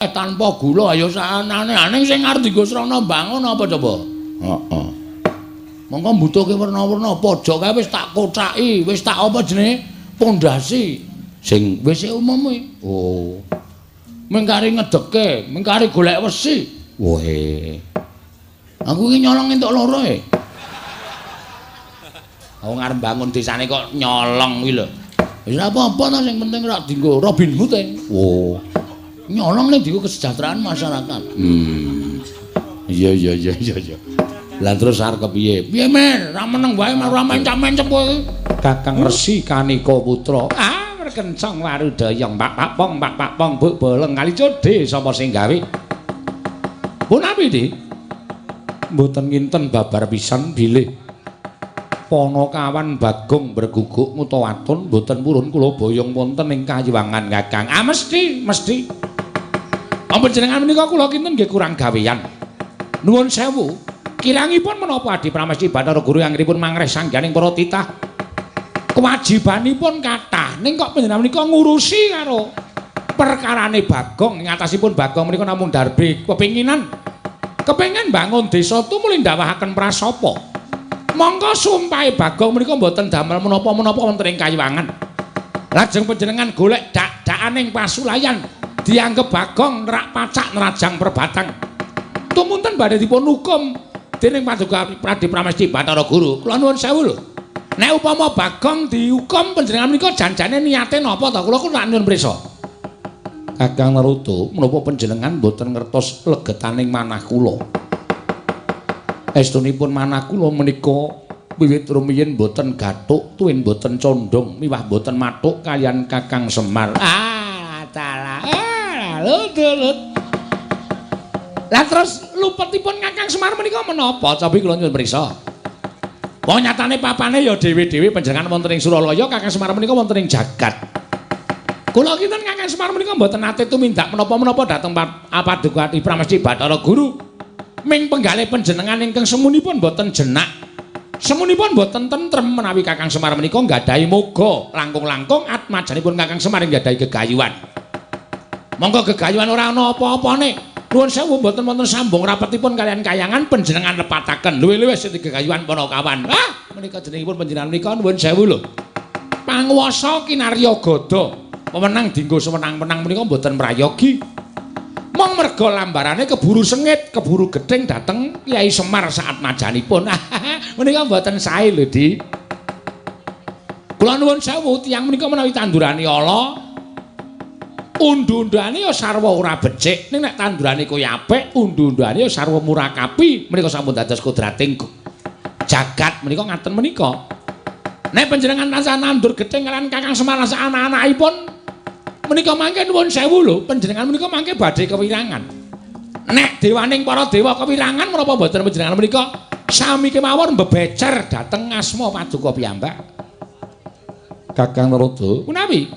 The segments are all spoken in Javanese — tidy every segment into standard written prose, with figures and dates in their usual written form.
Tanpa gula ayo saanane. Ning sing arep dienggo srana bangun apa coba? Heeh. Mongko mbutuhke werna-werna pojok kae wis tak kocaki, wis tak apa jenenge? Pondasi. Sing wis umum kuwi. Oh. Mengkari ngedeke, mengkari golek wesi. Wohe. Aku iki nyolong entuk loro e. Wong arep bangun desane kok nyolong kuwi lho. Wis ora apa-apa ta, sing penting ora dienggo Robin Hood e. Oh. Nyolong ning dienggo kesejahteraan masyarakat. Iya iya iya iya iya. Lah terus arep kepiye? Piye Mir? Ra meneng wae ora mencap-mencep kowe. Kakang Resi Kanika Putra. Ah, merkencong warudaya pak pak pong pak pak pong buk boleng kali codhe sapa sing gawe? Punapi, Dik? Mboten nginten babar pisan bilih Panakawan Bagong berguguk ngutawatun mboten purun kula boyong wonten ing kayiwangan Kakang. Ah mesti, mesti. Panjenengan menika kula kinten nggih kurang gawean. Nuwun sewu. Kirangipun menapa Adi Pramesti Bathara Guru anggenipun mangreh sangganing para titah. Kewajibanipun kathah ning kok panjenengan menika ngurusi karo perkarane Bagong. Ing atasipun Bagong menika namung darbe kepinginan. Kepengin bangun desa tumuli ndawahaken prasapa. Mongko sumpahe Bagong menika mboten damel menapa-menapa wonten ing kayiwangan. Lajeng panjenengan golek dak-dakaning pasulayan dianggep Bagong nerak pacak nerajang perbatang. Tumunten badhe dipun hukum dening Paduka Pradi Pramesti Bathara Guru. Kula nuwun sewu lho. Nek upama Bagong dihukum panjenengan menika janjane niate napa ta? Kula kok nyuwun prisa. Kakang Narada, menapa panjenengan mboten ngertos legetaning manah kula? Estunipun manah kula menika wiwit rumiyin mboten gathuk, tuwin mboten condong, miwah mboten mathuk kaliyan Kakang Semar. Ah, dalah. Ah, lut lut. Lah terus lupetipun Kakang Semar menika menapa? Cobi kula nyuwun prisa. Wong nyatane papane ya dhewe-dhewe, panjenengan wonten ing Suralaya, Kakang Semar menika wonten ing jagat. Kula kinten Kakang Semar menika mboten nate tumindak menapa-menapa dhateng Paduka Pramesti Bathara Guru. Ming penggalih panjenengan ingkang semunipun mboten jenak. Semunipun mboten tentrem menawi Kakang Semar menika nggadahi moga langkung-langkung atmajanipun Kakang Semar nggadahi gegayuhan. Monggo gegayuhan ora ana apa-apane. Nuwun sewu mboten wonten sambung rapetipun kaliyan kayangan panjenengan lepataken. Luwih-luwih sing gegayuhan Panakawan. Ah, menika jenengipun panjenengan menika nuwun sewu lho. Panguwasa kinarya gada. Wewenang dienggo sewenang-wenang menika mboten prayogi. Mong merga lambarane keburu sengit, keburu gething dhateng Kyai Semar saat majanipun. Menika mboten sae lho, Di. Kula nuwun sewu, tiyang menika menawi tandurane ala, undu-unduane ya sarwa ora becik. Ning nek tandurane kaya apik, undu-unduane ya sarwa murakapi. Menika sampun dados kodrating jagat menika ngaten menika. Nek panjenengan tansah nandur gething kaliyan Kakang Semar lan anak-anakipun menika mangke nuwun sewu lho, panjenengan menika mangke badhe kewirangan. Nek dewaning para dewa kewirangan, menapa mboten panjenengan menika sami kemawon mbebecer dhateng asma paduka piyambak? Kakang Narada, punawi?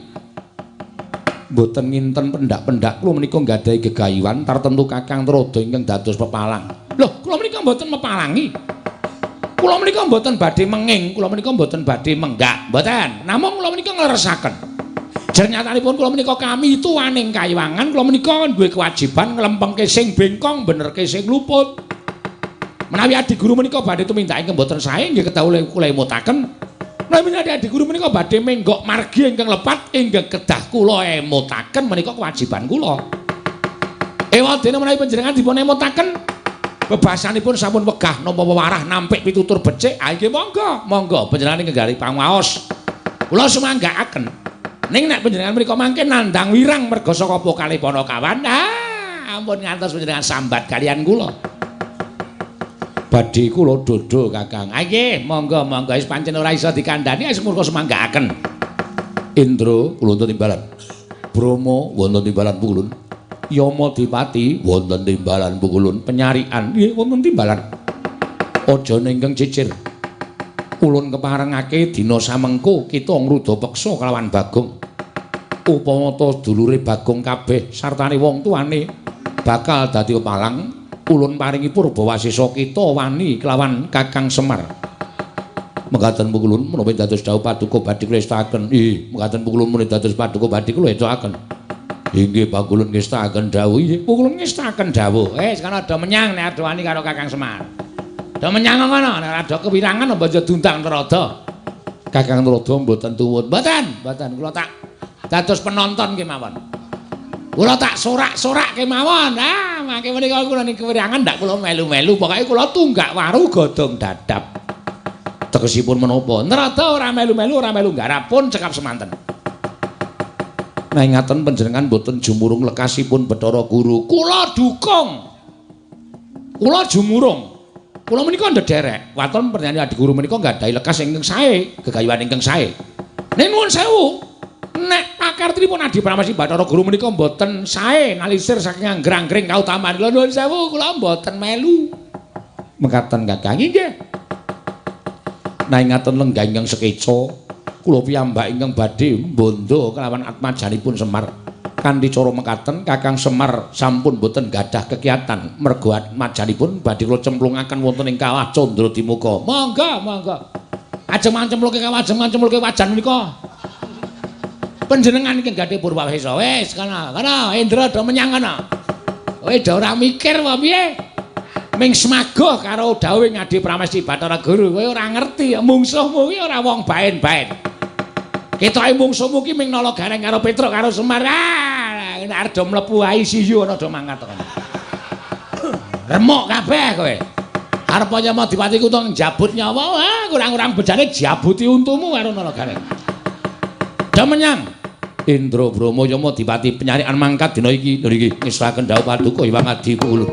Mboten nginten pendak-pendak kula menika nggadahi gegayuhan tartemtu Kakang Narada ingkang dados pepalang. Lho, kula menika mboten mepalangi. Kula menika mboten badhe menging, kula menika mboten badhe menggak, mboten. Namung kula menika ngleresaken. Jernyatanipun kula menika kami tuwaning kayiwangan, kula menika duwe kewajiban nglempengke sing bengkong, benerke sing luput. Menawi adi guru menika badhe tumindak ingkang mboten sae nggih kedah kula emutaken. Menawi adi guru menika badhe menggok margi ingkang lepat ingkang kedah kula emutaken, menika kewajiban kula. Ewadene menawi panjenengan dipun emutaken bebasanipun sampun wegah nampa wewarah nampik pitutur becik, ah nggih monggo, monggo panjenengan ingkang gari pangaos. Kula sumanggaaken. Ning nek panjenengan menika mangke nandhang wirang merga saka pokale Panakawan, ah ampun ngantos panjenengan sambat kaliyan kula. Badhe kula dodo Kakang. Ah nggih, monggo monggo wis pancen ora iso dikandhani wis murka sumanggaaken. Indra kula wonten timbalan. Brahma wonten timbalan pukulun. Yama Dipati wonten timbalan pukulun. Penyarikan nggih wonten timbalan. Aja ingkang cicir. Ulun keparengake dina samengko kita ngruda peksa kelawan Bagong. Upama ta dulure Bagong kabeh sartane wong tuane bakal dadi pepalang, ulun paringi purbawasesa kita wani kelawan Kakang Semar. Mekaten pukulun menawi dados dawuh paduka badhe kula estakaken. Ih, mekaten pukulun menawi dados paduka badhe kula estakaken. Inggih Pakulun ngestakaken dawuh. Inggih Pakulun ngestakaken dawuh. Sekarang ada menyang nek ada wani karo Kakang Semar. Do menyang ngono, nek ada kewirangan apa aja diundang Narada. Kakang Narada mboten tuwut. Mboten, mboten kula tak dados penonton kemawon. Kula tak sorak-sorak kemawon. Ah, mangke menika kula ning kewirangan ndak kula melu-melu, pokoke kula tunggak waru godhong dadap. Tegesipun menapa? Narada ora melu-melu, ora melu nggarap pun cekap semanten. Nah ngaten panjenengan mboten jumurung lekasipun Bathara Guru. Kula dukung. Kula jumurung. Kula menika ndederek. Waton pernyanyi Adi Guru menika nggadahi lekas ingkang sae, gegayuhan ingkang sae. Ning nuwun sewu, nek pakartinipun Adi Pramesti Bathara Guru menika mboten sae nalisir saking anggrang-anggring kautaman. Kula nuwun sewu, kula mboten melu. Mekaten Kakang inggih. Nah ngaten lenggah ingkang sekeca, kula piyambak ingkang badhe mbondo kelawan atmajanipun Semar. Kanthi cara mekaten Kakang Semar sampun boten gadah kekiatan mergo atmajanipun badhe kula cemplungaken wonten ing kawah Candra Dimuka. Monggo, monggo. Ajeng mancemplungke kawah, ajeng mancemplungke wajan menika. Panjenengan ingkang gadhah purwawesa. Wis kana, kana Indra do menyang kana. Kowe do ora mikir apa piye? Ming semagoh karo dawuhe Adi Pramesti Bathara Guru, kowe ora ngerti mungsuhmu kuwi ora wong baen-baen. Ketoke mungsuhmu ki ming nala gareng karo Petruk karo Semar. Ah, nek arep do mlebu ICU ana do mangkat kono. Remuk kabeh kowe. Arep nyama Dipati Kutung njabut nyawa, ah kurang-kurang bejane jabuti untumu karo nala gareng. Do menyang Indra Brama Yama Dipati penyarikan mangkat dina iki. Lho iki ngesaken dawuh paduka Hyang Adi Pulo.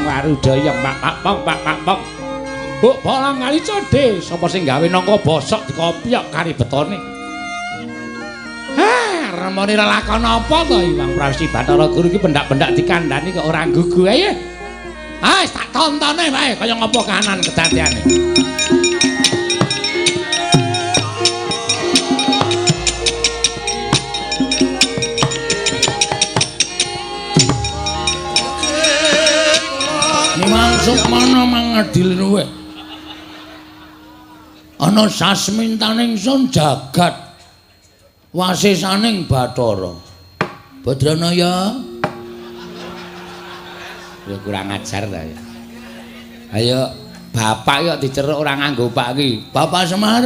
Warudaya pak pak pong pak pak pong. Buk bolang kali codhe, sapa sing gawe nangka bosok dikopyok kari betone. Ha, remone lelakon apa to Hyang Pramesti Bathara Guru iki pendak-pendak dikandhani kok ora gugu ae. Ah, wis tak tontone wae kaya ngapa kahanan kedadeane. Sukmana mangadil luweh. Ana sasmintaning sun jagat wasisaning Bathara. Badranaya. Ya kurang ajar ta ya. Ayo bapak kok diceruk ora nganggo pak iki. Bapak Semar.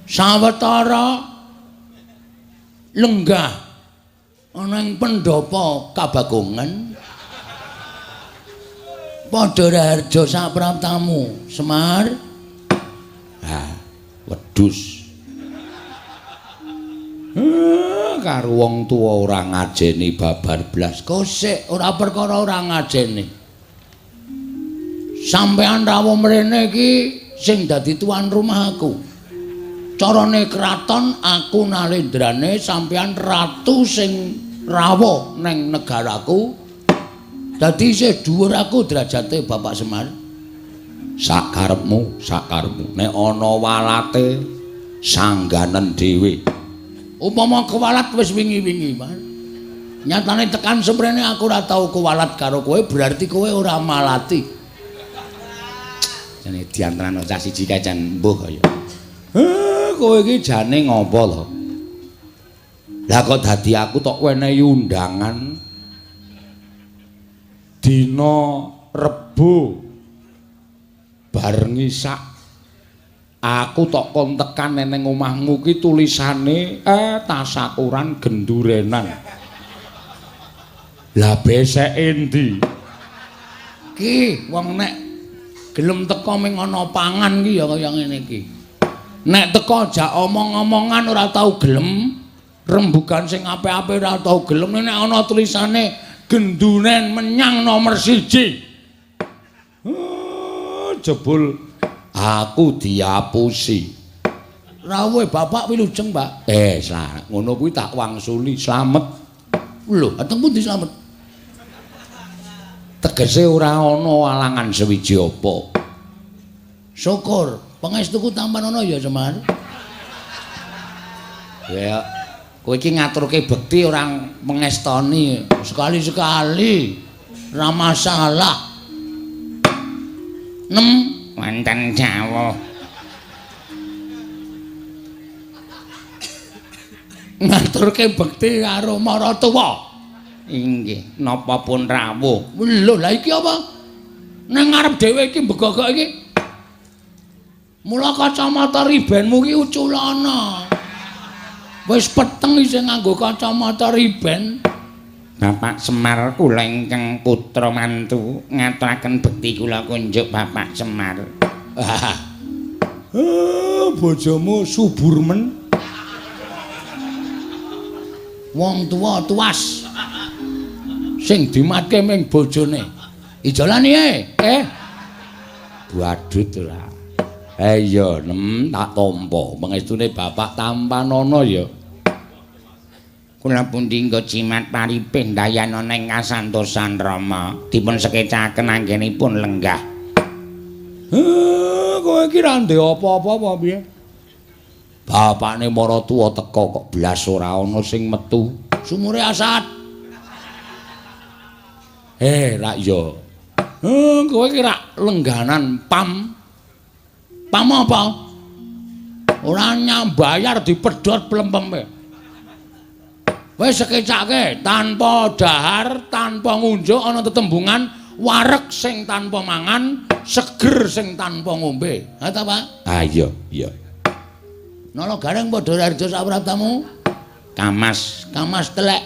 Sawetara lenggah ana ing pendhapa Kabagongan. Padha raharja sapraptamu, Semar. Ha, wedhus. Karo wong tuwa ora ngajeni babar blas. Kosek ora perkara ora ngajeni. Sampeyan rawuh mrene iki sing dadi tuan rumah aku. Carane kraton aku nalendrane, sampeyan ratu sing rawuh neng negaraku. Dadi isih dhuwur aku derajate Bapak Semar. Sakarepmu, sakarepmu. Nek ana walate sangganen dhewe. Upama kewalat wis wingi-wingi, Mas. Nyatane tekan semrene aku ora tau kewalat karo kowe, berarti kowe ora malati. Jane diantarane cah siji kae jan mbuh kaya. Kowe iki jane ngopo to? Lah kok dadi aku tok wenehi undangan dina Rebo bar ngisak aku tok kon tekan neneng omahmu ki tulisane tasakuran gendurenan. Lah beseke endi? Ki wong nek gelem teka ming ana pangan ki ya kaya ngene iki. Nek teka jak omong-omongan ora tau gelem, rembugan sing apik-apik ora tau gelem, nek ana tulisane gendunen menyang nomor 1. Jebul aku diapusi. Rawuhe bapak wilujeng, Pak. Ngono kuwi tak wangsuli slamet. Lho, ateng pundi slamet? Tegese ora ana walangan sewiji apa. Syukur, pangestuku tampan ana ya, Semar. Ya, kowe iki ngaturke bekti ora mengestoni. Sekali-sekali ora masalah. Nem wonten jawuh. Ngaturke bekti karo maratuwa. Inggih, napa pun rawuh. Lho, lha iki apa? Nang ngarep dhewe iki mbegogok iki. Mula kacamata ribenmu ki uculana. Wis peteng isih nganggo kacamata riben. Bapak Semar kula ingkang putra mantu ngaturaken bekti kula kunjuk Bapak Semar. Bojomu subur men. Wong tuwa tuas. Sing dimatke ming bojone. Ijolane e. Badut ora. Iya, nem tak tampa. Pangestune bapak tampanana ya. Kula pundi nggo jimat paripih ndayanana ing kasantosan Rama. Dipun sekecaken anggenipun lenggah. Kowe iki ra ndek apa-apa apa piye? Bapakne maratuwa teka kok blas ora ana sing metu. Sumure asat. Rak ya. Kowe iki rak lengganan pam. Pam apa? Ora nyambayar dipedhot plempeme. Wis sekecake tanpa dahar, tanpa ngunjuk ana tetembungan wareg sing tanpa mangan, seger sing tanpa ngombe. Ha ta, Pak? Ah iya, iya. Nala gareng padha harja sapraptamu? Kamas, kamas telek.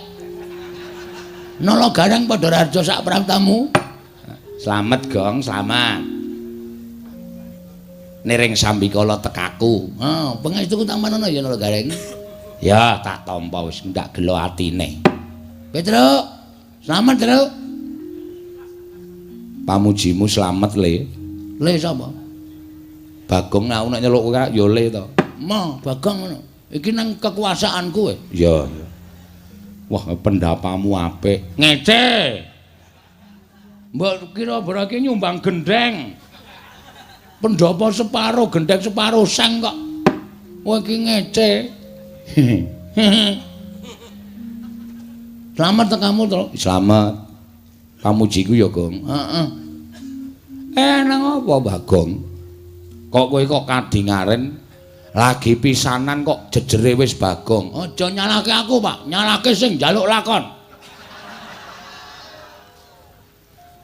Nala gareng padha harja sapraptamu? Slamet, Gong, slamet. Niring sambikala tekaku. Ha, pangestuku tampanana ya Nala Gareng. Ya, tak tampa wis ndak gelo atine. Petruk, slamet, Truk. Pamujimu slamet, Le. Le sapa? Bagong aku nek nyeluk kowe ya Le to. Ma, Bagong ngono. Iki nang kekuasaanku kowe. Iya, iya. Wah, pendapamu apik. Ngece. Mbok kira berarti nyumbang gendheng. Pendhapa separo, gendheng separo seng kok. Kowe iki ngece. Slamet tekamu, Truk. Slamet. Pamujiku ya, Gong. Heeh. Nang apa, Bagong? Kok kowe kok kadingaren lagi pisanan kok jejere wis Bagong. Aja nyalahke aku, Pak. Nyalahke sing njaluk lakon.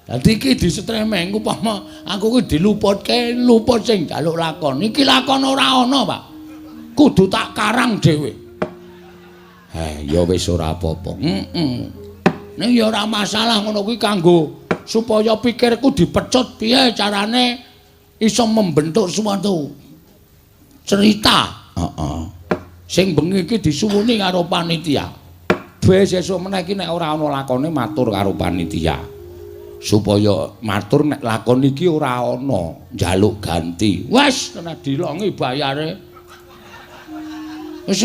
Dadi iki disetremeng upama aku ki diluputke, luput sing njaluk lakon. Iki lakon ora ana, Pak. Kudu tak karang dhewe. Ya wis ora apa-apa. Heeh. Ning ya ora masalah ngono kuwi kanggo supaya pikirku dipecut piye carane iso membentuk suatu cerita. Heeh. Sing bengi iki disuwuni karo panitia. Wis sesuk meneh iki nek ora ana lakone matur karo panitia. Supaya matur nek lakon iki ora ana, njaluk ganti. Wis kena dilongi bayare. Wis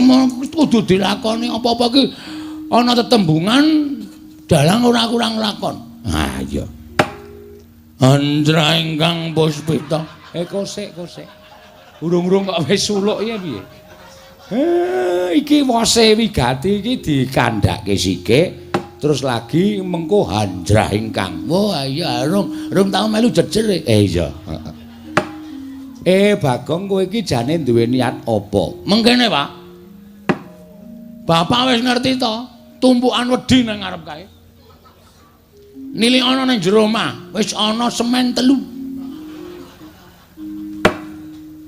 kudu dilakoni apa-apa iki ana tetembungan dalang ora kurang lakon. Ah iya. Andra ingkang puspita. Kosek kosek. Urung-urung kok wis suluk ya piye? Iki wose wigati iki dikandhake sithik terus lagi mengko handrah ingkang. Wah iya rung tau melu jejer. Iya. Bagong kowe iki jane duwe niat apa? Mengkene, Pak. Bapak wis ngerti to, tumpukan wedi nang ngarep kae. Nilik ana nang jero omah, wis ana semen 3.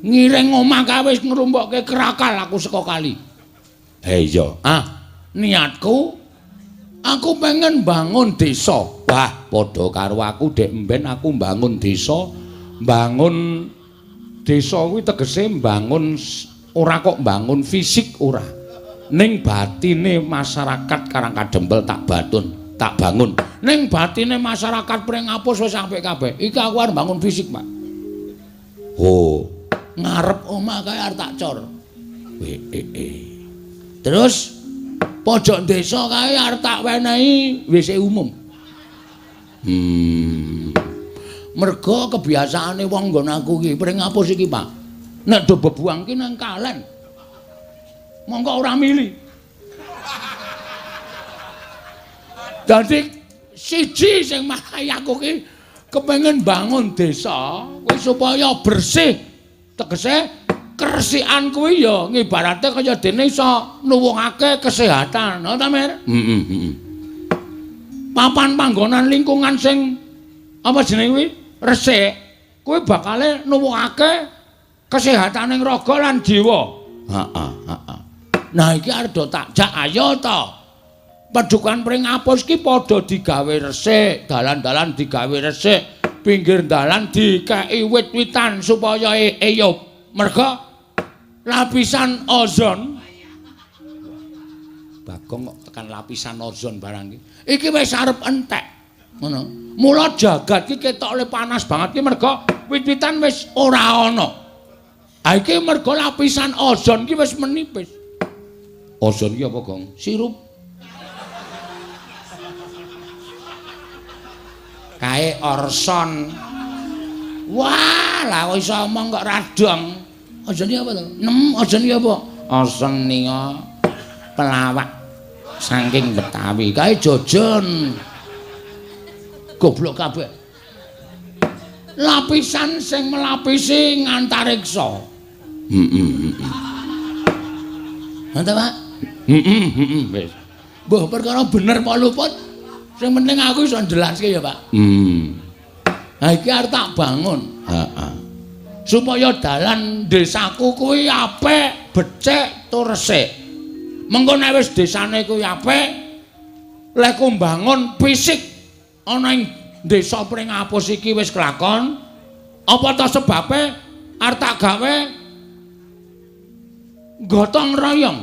Ngiring omah kae wis ngrumpokke krakal aku saka kali. Iya. Ah, niatku Aku pengen bangun desa. Wah, padha karo aku dek mben aku bangun desa. Bangun desa kuwi tegese bangun ora kok bangun fisik ora. Ning batine masyarakat Karang Kadempel tak batun, tak bangun. Ning batine masyarakat Pringapus wis apik kabeh. Iki aku arep bangun fisik, Pak. Oh, ngarep omah kae arep tak cor. Terus pojok desa kae arep tak wenehi WC umum. Mergo kebiasaane wong nggon aku iki Pringapus iki, Pak. Nek do bebuang ki nang kalen. Mongko ora mili. Dadi siji sing marai aku ki kepengin bangun desa kuwi supaya bersih. Tegese keresikan kuwi ya ngibarate kaya dene iso nuwuhake kesehatan, ha ta, Mir? Heeh. Papan panggonan lingkungan sing apa jenenge kuwi resik, kuwi bakale nuwuhake kesehataning raga lan jiwa. Heeh, heeh. Nah iki arep do tak jak ayo to. Padukan Pringapus ki padha digawe resik, dalan-dalan digawe resik, pinggir dalan dikeki wit-witan supaya eyup. Merga lapisan ozon Bagong kok tekan lapisan ozon barang iki. Iki wis arep entek. Ngono. Mula jagat ki ketok le panas banget ki merga wit-witan wis ora ana. Ha iki merga lapisan ozon ki wis menipis. Ozon ki apa, Gong? Sirup. Kae orson. Wah, lah kok iso omong kok radong. Ozon ki apa to? Nem, ozon ki apa? Ozon nika pelawak saking Betawi. Kae jojon. Goblok kabeh. Lapisan sing melapisi ngantariksa. Heeh. Ngono, Pak? Heeh, wis. Mbah perkara bener apa luput, sing penting aku iso njelaske ya, Pak. Ha iki arep tak bangun. Heeh. Supaya dalan desaku kuwi apik, becik tur resik. Mengko nek wis desane kuwi apik, lek ku mbangun fisik ana ing desa Pringapus iki wis kelakon, apa ta sebabe arep tak gawe gotong royong.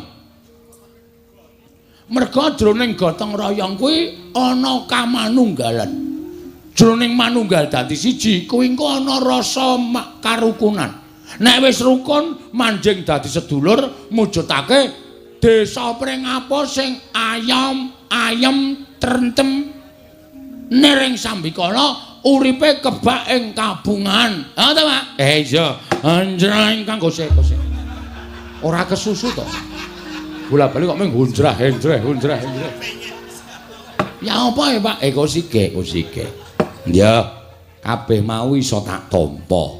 Merga jroning gotong royong kuwi ana kamanunggalan. Jroning manunggal dadi siji kuwi engko ana rasa karukunan. Nek wis rukun manjing dadi sedulur mujudake desa Pringapus sing ayom ayem trentem nering sambikala uripe kebak ing kabungan. Ha ta, Pak? Iya. Anjreng kang gosek-gosek. Ora kesusu to. Bola-bali kok mung hunjrah henjreh hunjrah henjreh. Ya apa ya, Pak? Kosike, kosike. Ya, kabeh mau iso tak tampa.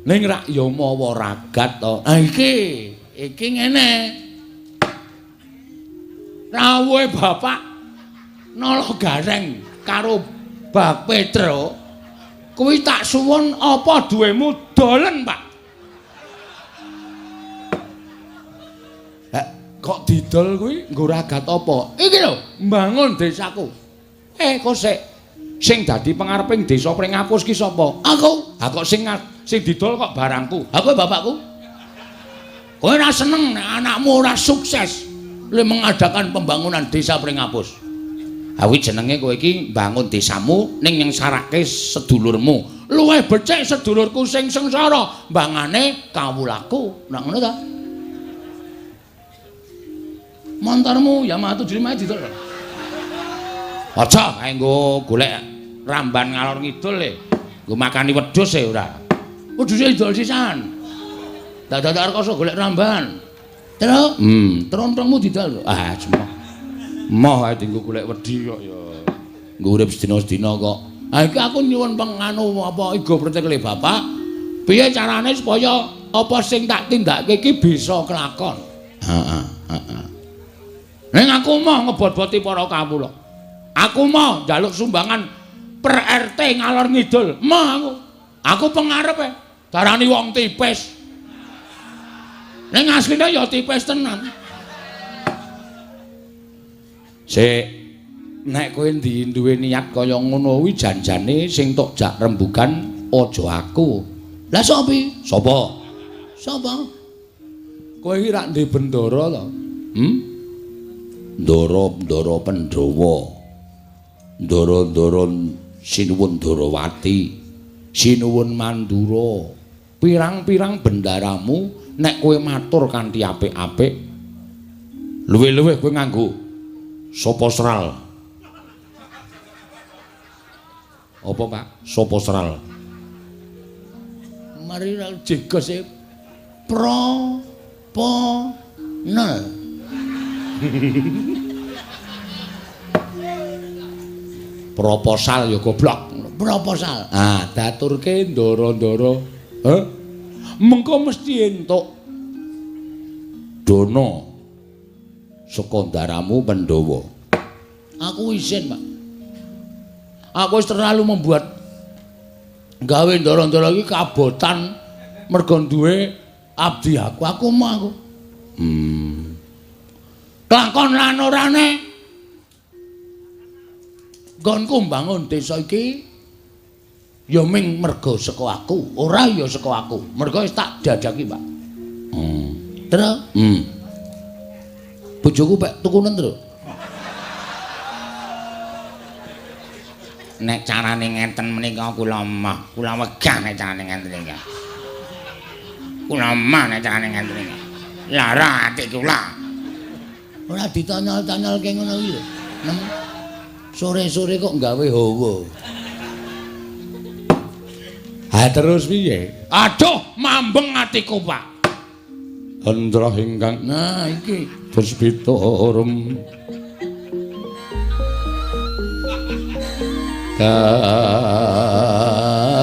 Ning rak ya mawa ragat to. Ha iki, iki ngene. Rawuhe Bapak Nala Gareng karo Bak Petro kuwi tak suwun apa duwemu dolen, Pak. Kok didol kuwi nggo ragat apa? Iki lho, mbangun desaku. Kok sik sing dadi pengareping desa Pringapus ki sapa? Aku. Ha kok sing didol kok barangku? Ha kowe bapakku. Kowe ora seneng nek anakmu ora sukses le mengadakan pembangunan desa Pringapus. Ha kuwi jenenge kowe iki mbangun desamu ning nyengsarake sedulurmu. Luwih becik sedulurku sing sengsara mbangane kawulaku. Nak ngono ta? Montormu Yamaha 75 didol. Aja kae nggo golek ramban ngalor ngidul le. Nggo makani wedhus e ora. Wedhuse didol sisan. Dadak rekoso golek ramban. Terus, trontongmu didol. Ah, semoh. Moh ae dienggo golek wedhi kok ya. Nggo urip sedina-sedina kok. Ha iki aku nyuwun penganu apa igo pretekle bapak. Piye carane supaya apa sing tak tindakake iki bisa kelakon? Heeh, heeh. Ning aku moh ngebot-boti para kawula. Aku moh njaluk sumbangan per RT ngalor ngidul. Moh aku. Aku pengarepe darani wong tipis. Ning asline ya tipis tenan. Sik. Nek kowe duwe niat kaya ngono kuwi janjane sing tok jak rembugan aja aku. Lah sapa? Sapa? Sapa? Kowe iki rak ndek bendara to? Hmm? Ndara-ndara Pandhawa. Ndara-ndara Sinuwun Darawati, Sinuwun Mandura. Pirang-pirang bendaramu nek kowe matur kanthi apik-apik, luwih-luwih kowe nganggo sapa sral. Apa, Pak? Sapa sral? Mari jegos e pro po nel. Proposal ya goblok. Proposal. Ah, daturke ndara-ndara. Heh. Mengko mesti entuk dana saka ndaramu Pandhawa. Aku isin, Pak. Aku wis terlalu membuat gawe ndara-ndara iki kabotan mergo duwe abdi aku. Aku mau aku. Lakon lan orane nggonku mbangun desa iki ya ming mergo saka aku, ora ya saka aku. Mergo wis tak jajaki, Pak. Terus? Bojoku pek tukunen, Tru. Nek carane ngenten menika kula mah, kula wegah nek carane ngenten iki. Kula mah nek carane ngenten iki. Lara ati kula. Ora ditanyol-tanyolke ngono iki lho. Sore-sore kok gawe hawa. Ha terus piye? Aduh, mambeng atiku, Pak. Hendra ingkang nah iki puspita rum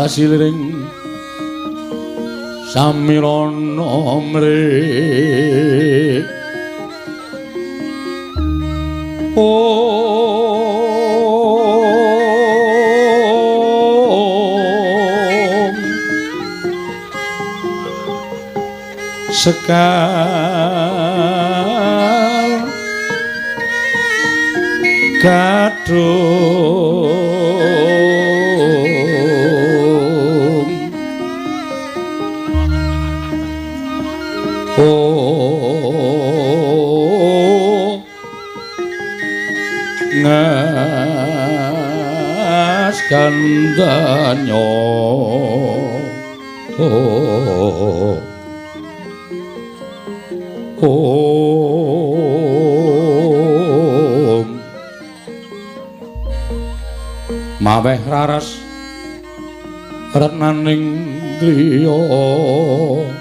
kasiliring samirana mrih om sekar kadung oh ngas kandanyo oh om maweh raras retnaning griya om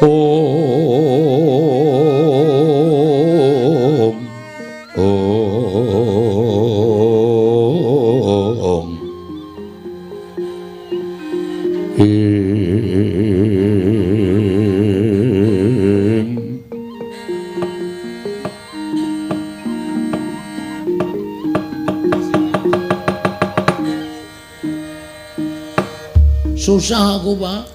om om ing. Susah aku, Pak.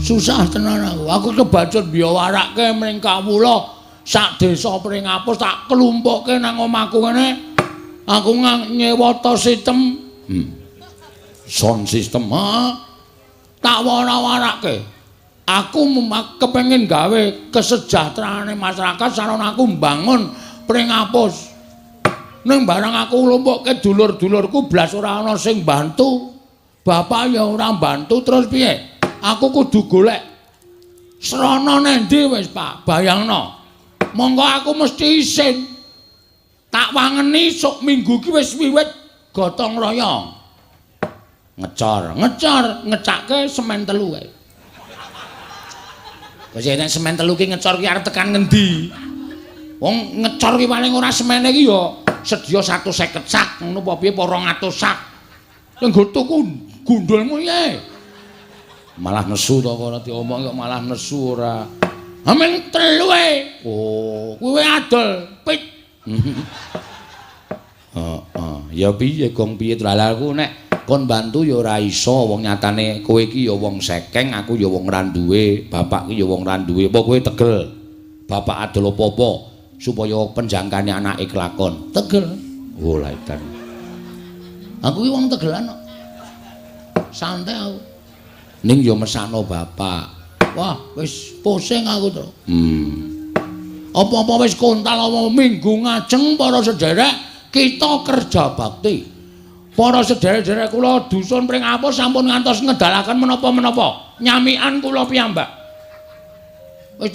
Susah tenan aku. Aku kebacut biyawarake mring kawula sak desa Pringapus tak klumpukke nang omahku ngene. Aku nyewa to sistem. Sound system. Ha. Tak wara-warake. Aku kepengin gawe kesejahteraane masyarakat sarana aku mbangun Pringapus. Ning barang aku nglumpukke dulur-dulurku blas ora ana sing bantu. Bapak ya ora bantu terus piye? Aku kudu golek srana nendi wis, Pak. Bayangno. Monggo aku mesti isin. Tak wangeni sok minggu iki wis wiwit gotong royong. Ngecor, ngecor, ngecake semen telu kae. Wis nek semen telu ki ngecor ki arep tekan ngendi? Wong ngecor ki paling ora semene ki ya sedya 150 sak ngono apa piye apa 200 sak. Nggo tuku gundulmu ye. Malah nesu to ora diomong kok malah nesu ora. Amen telu e. Oh, kuwi adol pit. Heeh, ya piye gong piye aku nek Kon bantu ya ora iso, wong nyatane kowe iki ya wong sekeng, aku ya wong ra duwe, bapak ki ya wong ra duwe. Apa kowe tegel? Bapak adol apa-apa supaya penjangkane anake kelakon. Tegel. Oh, lha edan. Aku ki wong tegelan kok. Santai aku. Ning ya mesakno bapak. Wah, wis pusing aku to. Apa-apa wis kontal apa minggu ngajeng para sederek kita kerja bakti. Para sederek-sederek kula dusun Pringapus sampun ngantos ngedalaken menapa-menapa. Nyamikan kula piyambak. Wis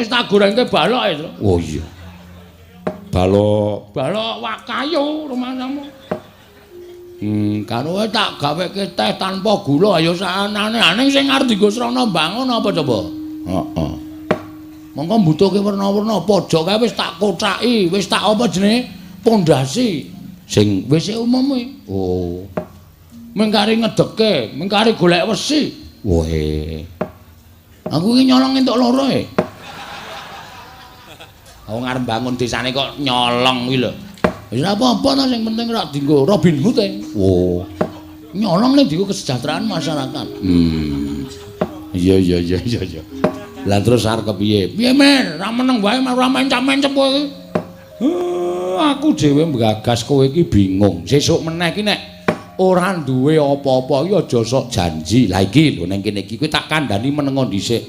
tak gorengke balok e, Tru. Oh iya. Balok, balok wak kayu rumahmu. Karo tak gaweke teh tanpa gula ayo saanane. Ning sing arep dienggo srana mbangun apa coba? Heeh. Mongko mbutuhke werna-werna pojok kae wis tak kocaki, wis tak apa jenenge? Pondasi. Sing WC umum kuwi. Oh. Mengkari ngedeke, mengkari golek wesi. Wohe. Aku iki nyolong entuk loro e. Wong arep bangun desane kok nyolong kuwi lho. Wis ora apa-apa ta, sing penting ora dienggo Robin Hood e. Oh. Nyolong ning dienggo kesejahteraan masyarakat. Iya iya iya iya iya. Lah terus arep kepiye? Piye men? Ora meneng wae ora mencap-mencep kowe iki. Aku dhewe nggagas kowe iki bingung. Sesuk meneh iki nek ora duwe apa-apa iki aja sok janji. Lah iki lho ning kene iki kowe tak kandhani menengo dhisik.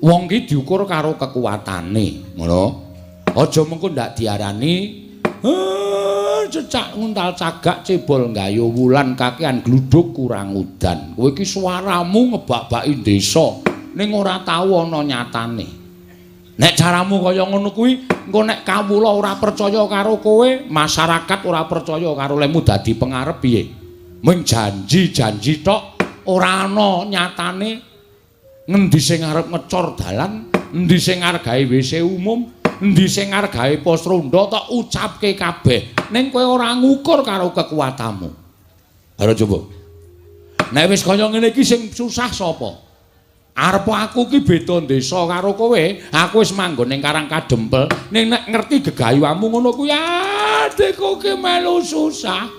Wong ki diukur karo kekuatane, ngono. Aja mengko ndak diarani cecak nguntal cagak cebol nggayu wulan kakean gluduk kurang udan. Kowe iki suaramu ngebak-baki desa ning ora tau ana nyatane. Nek caramu kaya ngono kuwi, engko nek kawula ora percaya karo kowe, masyarakat ora percaya karo lemu dadi pengarep piye? Mung janji-janji tok ora ana nyatane. Ngendi sing arep ngecor dalan, endi sing arep gawe WC umum, endi sing arep gawe pos ronda tok ucapke kabeh. Ning kowe ora ngukur karo kekuatanmu. Ayo coba. Nek wis kaya ngene iki sing susah sapa? Arep aku ki beda desa karo kowe, aku wis manggon ning Karang Kadempel, ning nek ngerti gegayuhamu ngono kuwi adikku ki melu susah.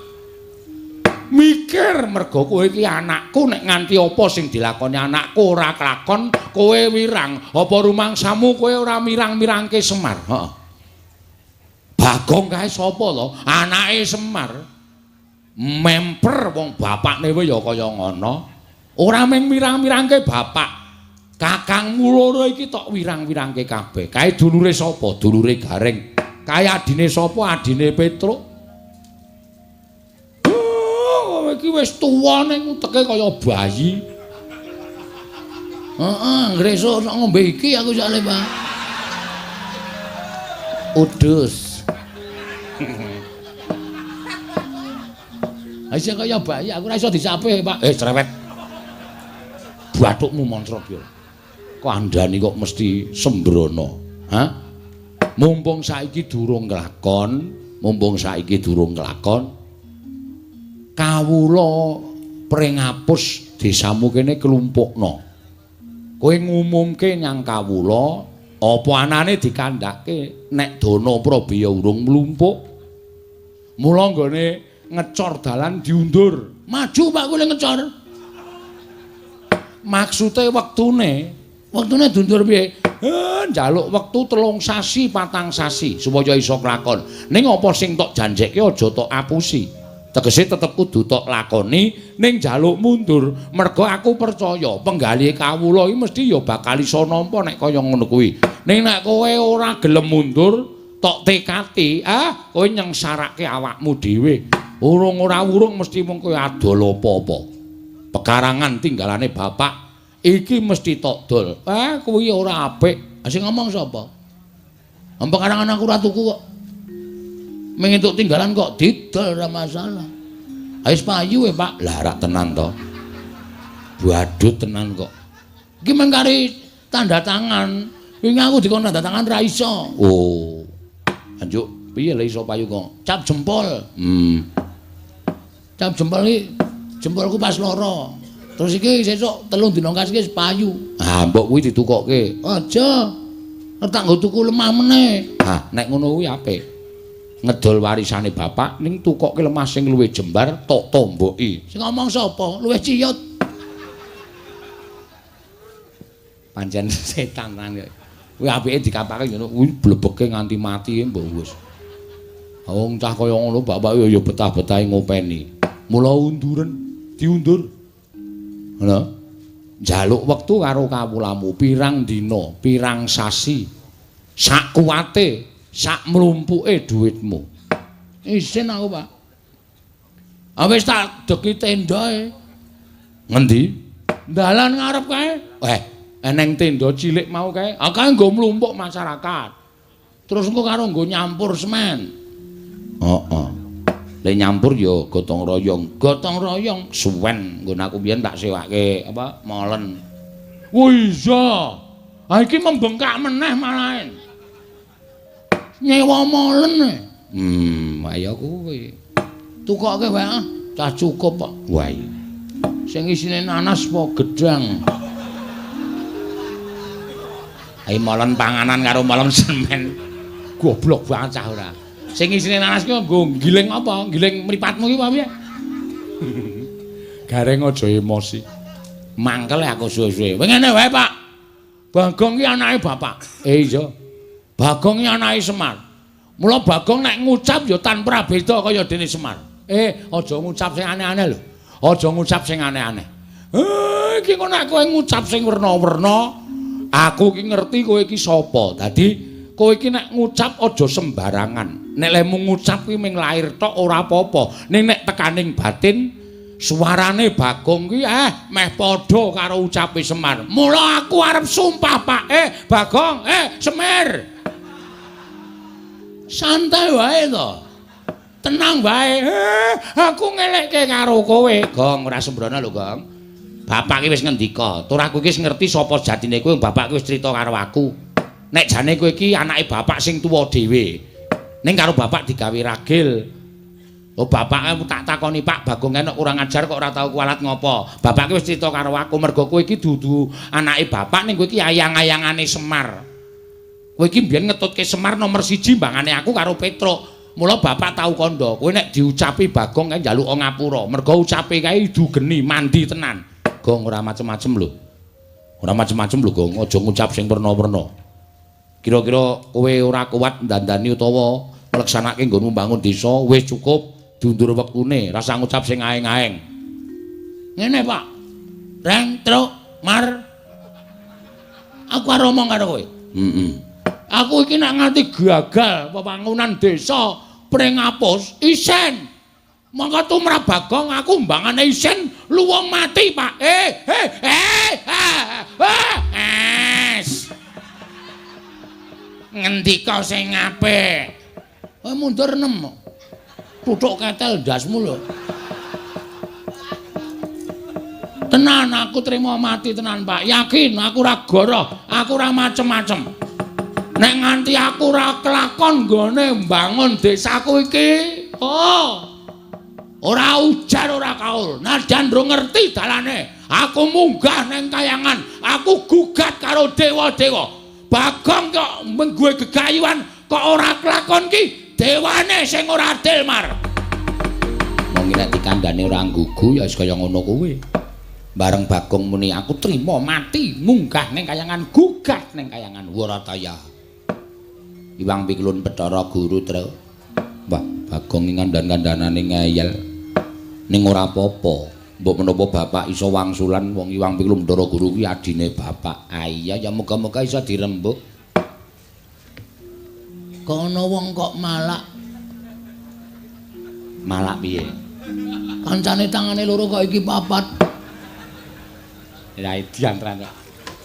Mikir mergo kowe iki anakku, nek nganti apa sing dilakoni anakku ora kelakon, kowe wirang. Apa rumangsamu kowe ora mirang-mirangke Semar? Heeh. Bagong kae sapa to? Anake Semar. Memper wong bapakne wae ya kaya ngono. Ora mung mirang-mirangke bapak, kakangmu loro iki tok wirang-wirangke kabeh. Kae dulure sapa? Dulure Gareng. Kae adine sapa? Adine Petruk. Oh, iki wis tuwa ning uteke kaya bayi. Heeh, ngresuk sok ngombe iki aku soalé, Pak. Udus. Isih kaya bayi, aku ora iso disape, Pak. Cerewet. Bathukmu moncrot ya. Kandhani kok mesti sembrono. Hah? Mumpung saiki durung kelakon, mumpung saiki durung kelakon. Kawula Pringapus desamu kene klumpukno. Kowe ngumumke nyang kawula apa anane dikandhake nek dana prabaya urung mlumpuk. Mula nggone ngecor dalan diundur. Maju Pak kowe ngecor. Maksude wektune, wektune diundur piye? Njaluk wektu 3 sasi, 4 sasi supaya iso kelakon. Ning apa sing tok janjekke aja tok apusi. Tegese tetep kudu tok lakoni ning njaluk mundur. Mergo aku percaya penggalih kawula iki mesti ya bakal iso nampa nek kaya ngono kuwi. Ning nek kowe ora gelem mundur, tok tekati, kowe nyengsarake awakmu dhewe. Urung ora urung mesti mung kowe adol apa-apa. Pekarangan tinggalane bapak iki mesti tok dol. Kuwi ora apik. Sing ngomong sapa? Pekarangan aku ora tuku kok. Mung entuk tinggalan kok didol ora masalah. Wis payu e, Pak. Lah rak tenan to. Badut tenan kok. Iki mung kari tanda tangan. Wingi aku dikon tanda tangan ra iso. Oh. Anjuk piye le iso payu kok? Cap jempol. Cap jempol iki jempolku pas loro. Terus iki sesuk 3 dina kas iki wis payu. Ah, mbok kuwi ditukokke. Aja. Tak nggo tuku lemah meneh. Ah, nek ngono kuwi apik. Ngedol warisane bapak ning tukoke lemah sing luwih jembar tok tomboki. Sing ngomong sapa? Luwih ciyut. Pancen setan tenan kok. Kuwi apike dikapake ngono kuwi blebeke nganti mati mbok wis. Wong cah kaya ngono bapak ya betah-betahe ngopeni. Mula unduren, diundur. Ngono. Njaluk wektu karo kawulamu pirang dina, pirang sasi. Sak kuwate, sak mlumpuke dhuwitmu. Isin aku, Pak. Ah wis tak deki tendae. Ngendi? Dalan ngarep kae. Eneng tenda cilik mau kae. Ah kae nggo mlumpuk masyarakat. Terus engko karo nggo nyampur semen. Heeh. Le nyampur ya gotong royong. Gotong royong suwen nggon aku biyen tak sewake apa molen. Oh iya. Ah iki membengkak meneh malahen. Nyewa molen. Ayo kuwi. Tukoke wae ah, cah cukup kok. Wah iya. Sing isine nanas apa gedang? Ayo molen panganan karo molen semen. Goblok banget cah ora. Sing isine nanas ki nggo giling apa? Giling mripatmu ki apa piye? Gareng aja emosi. Mangkel aku suwe-suwe. Ngene wae, Pak. Bagong ki anake bapak. Iya. Bagong ki anake Semar. Mula Bagong nek ngucap ya tanpa beda kaya dene Semar. Aja ngucap sing aneh-aneh lho. Aja ngucap sing aneh-aneh. Iki kok nek kowe ngucap sing werna-werna, aku ki ngerti kowe iki sapa. Dadi kowe iki nek ngucap aja sembarangan. Nek lemu ngucap kuwi mung lair tok ora apa-apa. Ning nek tekaning batin suarane Bagong ki meh padha karo ucape Semar. Mula aku arep sumpah, Pak. Bagong, Semir. Santai wae to. Tenang wae. Aku ngelekke karo kowe. Gong, ora sembrono lho, Gong. Bapak ki wis ngendika, tur aku iki wis ngerti sapa sejatine kowe, bapak ki wis crita karo aku. Nek jane kowe iki anake bapak sing tuwa dhewe. Ning karo bapak digawe ragil. Oh, bapake tak takoni, Pak, Bagong enek kurang ajar kok ora tau kualat ngopo. Bapak ki wis crita karo aku mergo kowe iki dudu anake bapak ning kowe iki ayang-ayangane Semar. Kowe iki mbiyen ngetutke Semar nomor 1 mbangane aku karo Petruk. Mula bapak tau kandha, kowe nek diucapi Bagong kae njaluk ngapura. Mergo ucape kae idu geni mandi tenan. Gong ora macem-macem lho. Ora macem-macem lho, Gong. Aja ngucap sing werna-werna. Kira-kira kowe ora kuat ndandani utawa ngleksanake nggonmu mbangun desa, wis cukup diundur wektune, rasa ngucap sing aeng-aeng. Ngene, Pak. Reng, truk, mar. Aku arep omong karo kowe. Heeh. Aku iki nek nganti gagal pembangunan desa Pringapus, isen. Mongko tumrap Bagong aku mbangane isen luwung mati, Pak. Es. Ngendika sing apik. Mundur 6. Tutuk ketel ndasmu lho. Tenan aku trimo mati tenan, Pak. Yakin aku ora goroh, aku ora macem-macem. Nek nganti aku ora kelakon nggone mbangun desaku iki, oh. Ora ujar ora kaul. Nadyan ndro ngerti dalane. Aku munggah neng kayangan, aku gugat karo dewa-dewa. Bagong kok menggue gegayuhan kok ora kelakon ki dewane sing ora adil, Mar. Wong nek dikandhane ora nggugu ya wis kaya ngono kuwi. Bareng Bagong muni aku trimo mati munggah ning kayangan, gugat ning kayangan Warataya. Iwang Piklun Bathara Guru, Tru. Wah, Bagong iki kandhan-kandhanane ngeyel. Ning ora apa-apa. Mbok menapa bapak iso wangsulan wong Iwang Piklun Bathara Guru kuwi adine bapak. Ah iya ya muga-muga iso dirembuk. Kok ana wong kok malak. Malak piye? Kancane tangane loro kok iki papat. Lah edian tenan kok.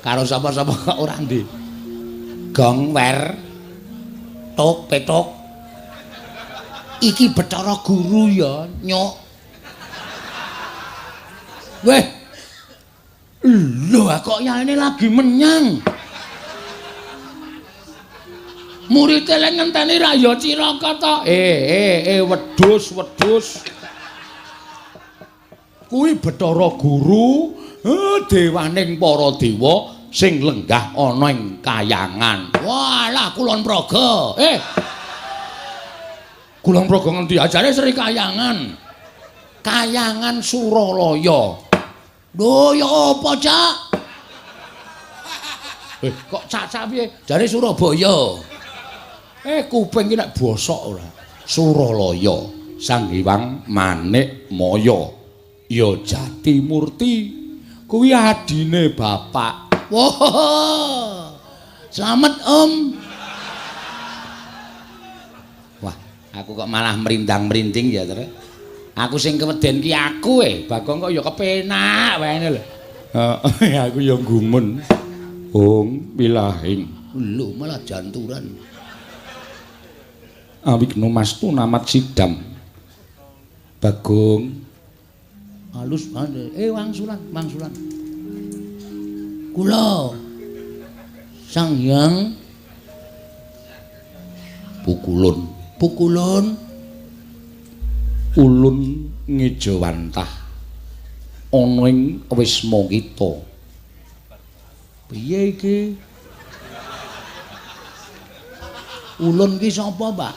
Karo sapa-sapa kok ora ndi. Gong wer tok petok. Iki Bathara Guru ya, nyok. Weh. Lho kok yaene lagi menyang. Murid e ngenteni ra ya cilaka to. Wedhus, wedhus. Kuwi Bathara Guru, dewaning para dewa sing lenggah ana ing kayangan. Walah kulon praga. Kulon Progo ngendi? Ajare Sri Kayangan. Kayangan Suralaya. Lho ya apa, Cak? Kok cak-cak piye? Jare Surabaya. Kuping ki nek bosok ora. Suralaya, Sang Hyang Manik Maya. Ya Jatimurti. Kuwi adine bapak. Wah. Slamet, Om. Wah, aku kok malah merindang-merinding ya, Tru. Aku sing keweden ki aku Bagong kok ya kepenak wae ngene lho. Heeh, aku ya gumun. Ong wilahing. Lho, malah janturan. Awigno mastu namat sidam. Bagong halus banget. Wangsulan, wangsulan. Kula Sang Hyang Pukulun. Pukulun ulun ngejawantah ana ing wisma kita. Piye iki? Ulun ki sapa, Pak?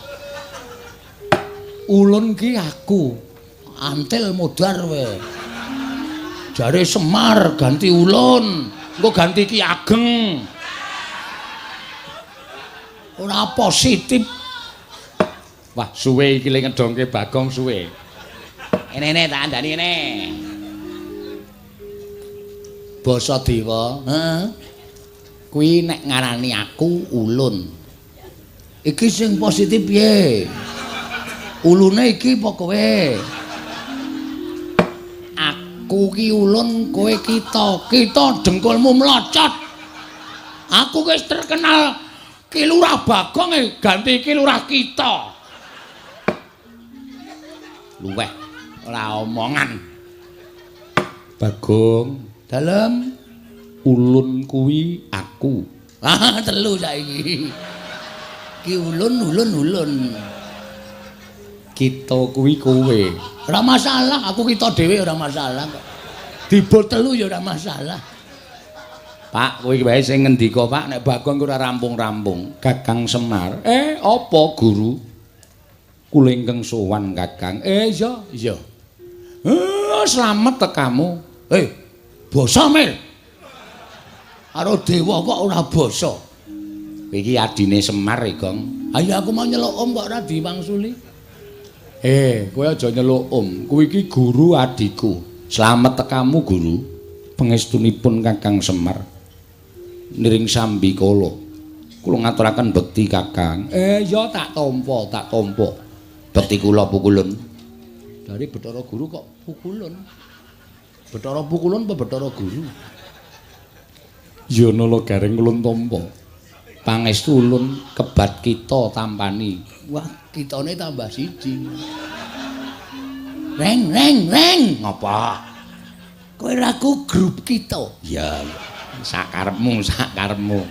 Ulun ki aku. Antil modar kowe. Jare Semar ganti ulun, engko ganti Ki Ageng. Ora positif. Wah, suwe iki le ngedongke Bagong suwe. Enene tak andani ngene. Basa Dewa, heeh. Kuwi nek ngarani aku ulun. Iki sing positif piye? Ulune iki apa kowe? Aku ki ulun, kowe kita. Kita dengkulmu mlocot. Aku wis terkenal Ki Lurah Bagong ganti Ki Lurah kita. Luweh ora omongan. Bagong, dalem ulun kuwi aku. Ah, telu saiki. Ki ulun ulun ulun. Kita kuwi kowe. Ora masalah, aku kita dhewe ora masalah kok. Dibol telu ya ora masalah. Pak, kowe iki wae sing ngendika, Pak, nek Bagong ora rampung-rampung. Kakang Semar. Apa guru? Kula ingkang sowan, Kakang. Iya, iya. Slamet tekamu. Basa Mir. Karo dewa kok ora basa. Iki adine Semar, Gong. Ayo aku mau nyeluk om kok ora diwangsuli. Kowe aja nyeluk om. Kuwi iki guru adikku. Slamet tekamu, guru. Pangestunipun Kakang Semar. Niring sambi kala. Kula ngaturaken bekti, Kakang. Ya tak tampa, tak tampa. Bekti kula pukulun. Dari Bathara Guru kok pukulun. Bathara pukulun apa Bathara Guru? Ya nala gareng ulun tampa. Pangestu ulun kebat kita tampani. Wah, kitane tambah siji. Reng reng reng. Ngapa? Kowe raku grup kita. Ya, sakarepmu, sakarepmu.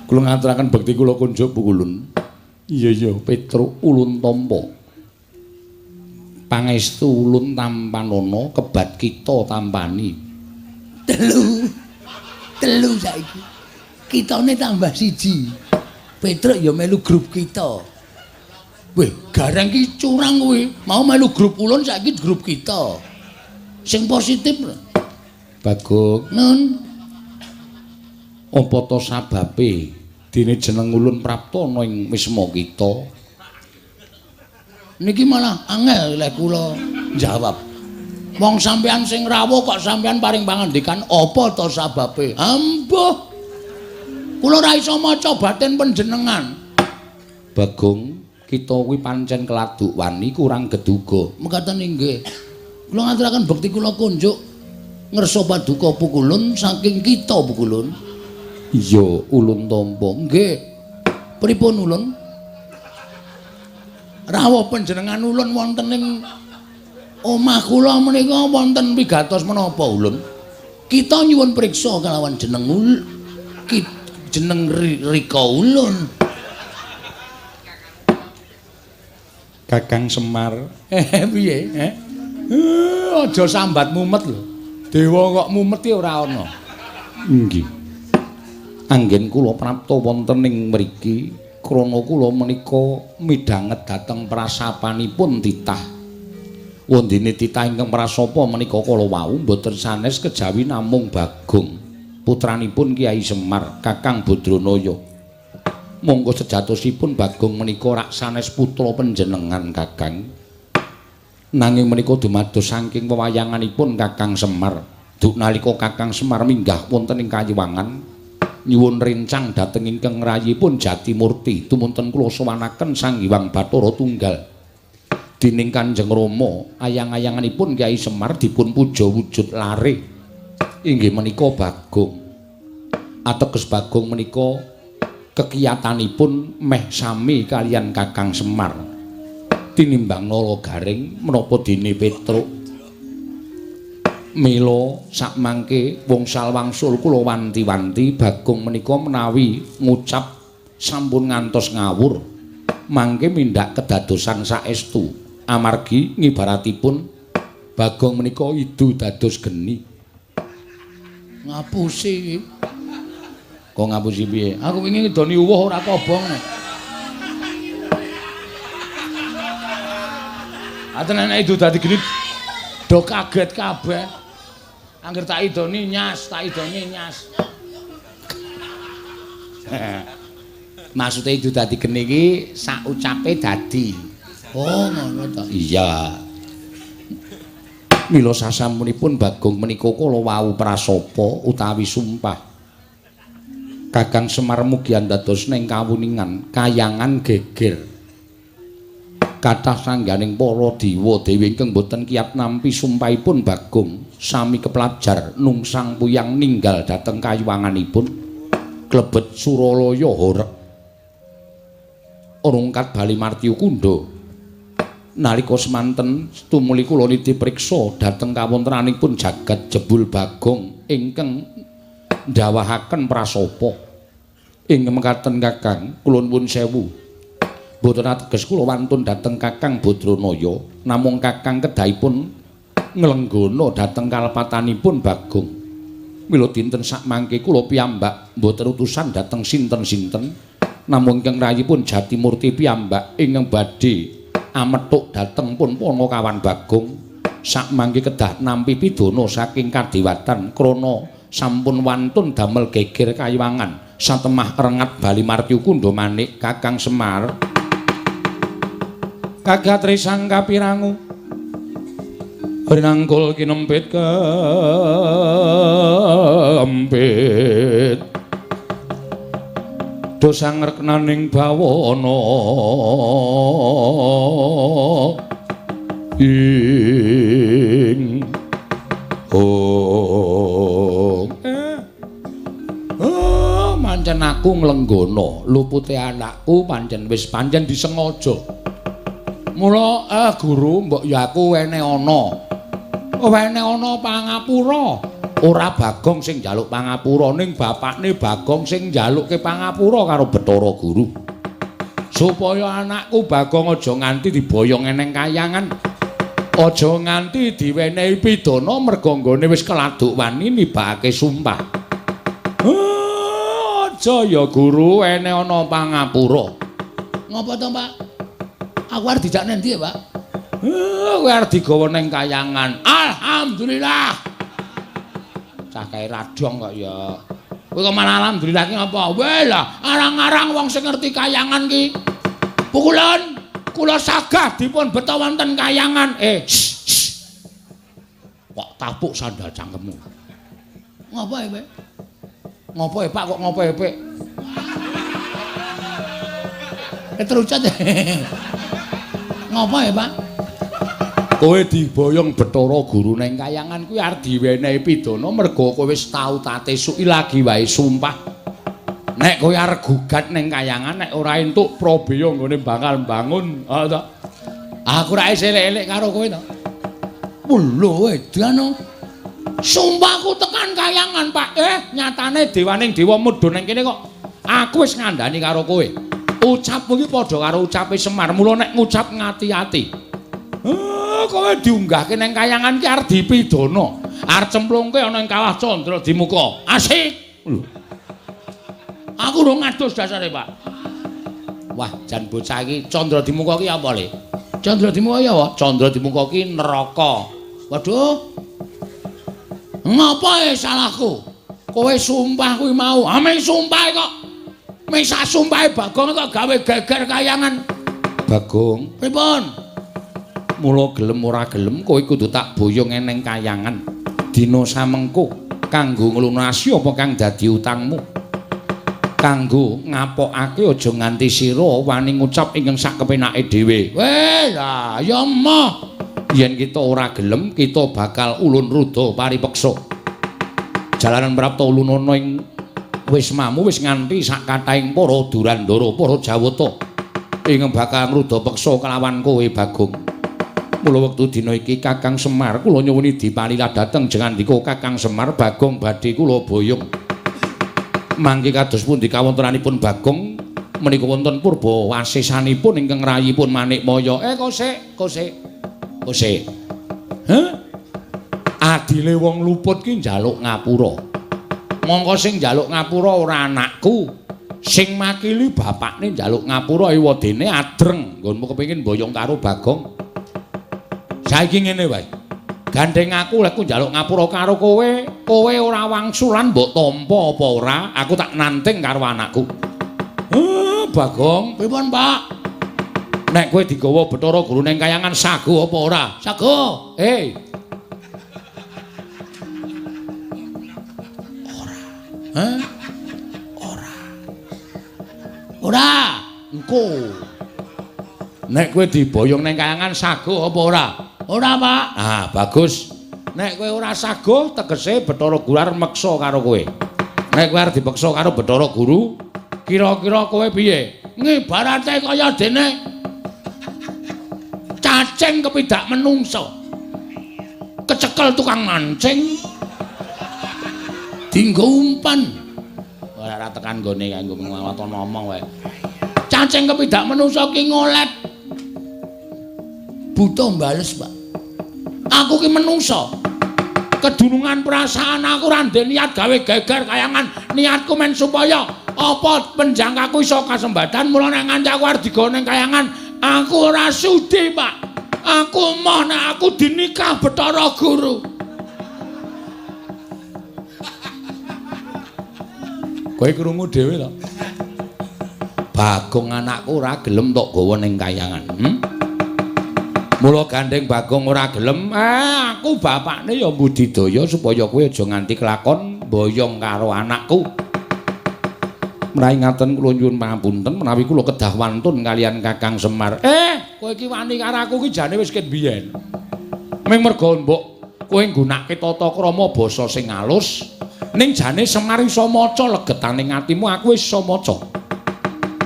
Kula ngaturaken bekti kula kunjuk pukulun. Iya iya, Petruk ulun tampa. Pangestu ulun tampanana kebat kita tampani. Telu. Telu saiki. Kitane tambah siji. Petruk ya melu grup kita. Weh, gareng ki curang kowe. Mau melu grup ulun saiki grup kita. Sing positif lho. Bagong, nun. Apa to sababe dene jeneng ulun prapta ana ing wisma kita? Niki malah angel lek kula jawab. Wong sampean sing rawuh kok sampean paring pangandikan apa to sababe? Ambuh. Kula ora iso maca batin panjenengan. Bagong, kita kuwi pancen keladuk wani kurang geduga. Mekaten inggih. Kula ngaturaken bekti kula kunjuk ngersa paduka pukulun saking kita pukulun. Iya, ulun tampa. Nggih. Pripun ulun? Rawuh panjenengan ulun wonten ing omah kula menika wonten pigatos menapa ulun? Kita nyuwun priksa kalawan jeneng jeneng Rika ulun. Kakang Semar. Piye? Aja sambat mumet lho. Dewa kok mumet ki ora ana. Nggih. Anggen kula prapta wonten ing mriki, Krana kula menika midhanget dhateng prasapanipun titah. Wondene titah ingkang prasapa menika kala wau mboten sanes kejawi namung Bagong, putranipun Kyai Semar, Kakang Badranaya. Monggo sejatosipun Bagong menika rak sanes putra panjenengan, Kakang. Nanging menika dumados saking wewayanganipun Kakang Semar. Duk nalika Kakang Semar minggah wonten ing Kayiwangan nyuwun rencang dhateng ingkang rayipun Jatimurti, tumunten kula sowanaken Sang Hyang Bathara Tunggal. Dening Kanjeng Rama, ayang-ayanganipun Kyai Semar dipun puja wujud lare. Inggih menika Bagong. Ateges Bagong menika kekiyatanipun meh sami kaliyan Kakang Semar. Tinimbang Nala Garing menapa dene Petruk. Mila sakmangke wongsal wangsul kula wanti-wanti Bagong menika menawi ngucap sampun ngantos ngawur, mangke mindhak kedadosan saestu. Amargi ngibaratipun Bagong menika idu dados geni. Ngapusi. Kok ngapusi piye? Aku wingi ngidoni uwuh ora kobong. Aten nek idu dadi geni do kaget kabeh. Angger tak idoni nyas, tak idoni nyas. Maksude idu dadi geni iki sak ucape dadi. Oh, ngono ta. Iya. Mila sasampunipun Bagong menika kala wau prasapa utawi sumpah. Kakang Semar mugi andados ning kawuningan kayangan geger. Kathah sangganing para dewa dewi ingkang boten kiyat nampi sumpahipun Bagong sami keplajar nungsang puyang ninggal dhateng kayuwanganipun klebet Suralaya horeg rungkat Bali Martyu Kundha. Nalika semanten tumuli kula niti priksa dhateng kawontenanipun jagat jebul Bagong ingkang ndawahaken prasapa. Ing mekaten Kakang, kula nuwun sewu. Mboten ateges kula wantun dhateng Kakang Badranaya, namung Kakang kedahipun nglenggana dhateng kalepatanipun Bagong. Mila dinten sakmangke kula piyambak mboten utusan dhateng sinten-sinten, namung ingkang rayipun Jatimurti piyambak ingkang badhe amethuk dhateng pun Panakawan Bagong. Sakmangke kedah nampi pidana saking kadewatan krana sampun wantun damel geger kayiwangan satemah rengat Bali Martyu Kundha manik Kakang Semar. Kagat risang kapirangu rinangkul kinempit kempit dosa ngreknaning bawana ing oh oh pancen aku nglenggana lupute anakku pancen wis pancen disengaja. Mula guru mbok ya aku wene ana. Wene ana pangapura. Ora Bagong sing njaluk pangapura ning bapakne Bagong sing njalukke pangapura karo Bathara Guru. Supaya anakku Bagong aja nganti diboyong eneng kayangan. Aja nganti diwenehi pidana merga nggone wis keladuk wani nibake sumpah. Aja ya guru wene ana pangapura. Ngopo to, Pak? Aku arep dijak nang ndi ya, Pak? Kowe arep digawa nang kayangan. Alhamdulillah. Cah kae radong kok ya. Kowe kok malah alhamdulillah ki ngapa? Weh lah, arang-arang wong sing ngerti kayangan ki. Pukulan kula sagah dipun beta wonten kayangan. Kok tapuk sandal cangkemmu. Ngopo e, Pak? Ngopo e, Pak kok ngopo e, Pak? Ketrucut. Ngopo ya, Pak? Kowe diboyong Bathara Guru nang kayangan kuwi arep diwenehi pidana merga kowe wis tau tate suki lagi wae sumpah. Nek kowe arep gugat nang kayangan nek ora entuk prabeya nggone bakal mbangun, ha ta? Aku ra isih elek-elek karo kowe to. Lho edan. Sumpahku tekan kayangan, Pak. Nyatane dewaning dewa mudhun nang kene kok. Aku wis ngandani karo kowe. Ucapmu iki padha karo ucape Semar. Mula nek ngucap ngati-ati. Kowe diunggahke nang kayangan ki arep dipidana. Arep cemplungke ana ing kawah Candra Dimuka. Asik. Lho. Aku urung ngadus dasare, Pak. Wah, jan bocah iki Candra Dimuka ki apa le? Candra Dimuka ya apa? Candra Dimuka ki neraka. Waduh. Ngapa e salahku? Kowe sumpah kuwi mau. Ah, ming sumpah kok. Ming sak sumpahe Bagong kok gawe geger kayangan. Bagong, pripun? Mula gelem ora gelem kowe kudu tak boyong eneng kayangan. Dina samengko kanggo nglunasi apa kang dadi utangmu. Kanggo ngapokake aja nganti sira wani ngucap ingkang sak kepenake dhewe. Weh, lah ya emoh. Yen kita ora gelem, kita bakal ulun ruda paripeksa. Jalanan prapta ulunana ing wismamu wis nganti sak kathahing para durandara, para jawata ingkang bakal ngruda peksa kelawan kowe Bagong. Mula wektu dina iki Kakang Semar kula nyuwuni dipalilah dhateng jengandika Kakang Semar Bagong badhe kula boyong. Mangke kados pundi kawontenanipun Bagong menika wonten purba wasesanipun ingkang rayipun Manikmaya. Kosek, kosek. Kosek. Heh? Adile wong luput ki njaluk ngapura. Mongko sing njaluk ngapura ora anakku. Sing makili bapakne njaluk ngapura ewadene adreng. Nggonmu kepengin boyong karo Bagong. Saiki ngene wae. Gandeng aku lek njaluk ngapura karo kowe, kowe ora wangsulan mbok tampa apa ora, aku tak nanting karo anakku. Bagong, pripun, Pak? Nek kowe digawa Bathara Guru ning kayangan sago apa ora? Sago. Ora. Hah? Ora. Ora. Engko. Nek kowe diboyong ning kayangan sago apa ora? Ora, Pak. Ah, bagus. Nek kowe ora sago, tegese Bathara Guru arep meksa karo kowe. Nek kowe arep dipeksa karo Bathara Guru, kira-kira kowe piye? Ngibarate kaya dene cacing kepidak menungso. Kecekel tukang mancing. Dinggo umpan. Ora tekan nggone kanggo waton ngomong wae. Cacing kepidak menungso ki ngolet. Buta mbales, Pak. Aku ki menungso. Kedunungan perasaan aku ora ndek niat gawe geger kayangan. Niatku men supaya apa penjangkaku iso kasembatan. Mula nek nganti aku arep digawa ning kayangan, aku ora sudi, Pak. Aku moh nek aku dinikah Bathara Guru. Kowe krungu dhewe to? Bagong anakku ora gelem tok gawa ning kayangan. Mula gandeng Bagong ora gelem, aku bapakne ya mbudidaya supaya kowe aja nganti kelakon boyong karo anakku. Menawi ngaten kula nyuwun pangapunten menawi kula kedah wantun kalian Kakang Semar. Kowe iki wani karo aku iki jane wis ket biyen. Ming merga mbok kowe nggunakake tata krama basa sing alus, ning jane Semar iso maca legetaning atimu, aku wis iso maca.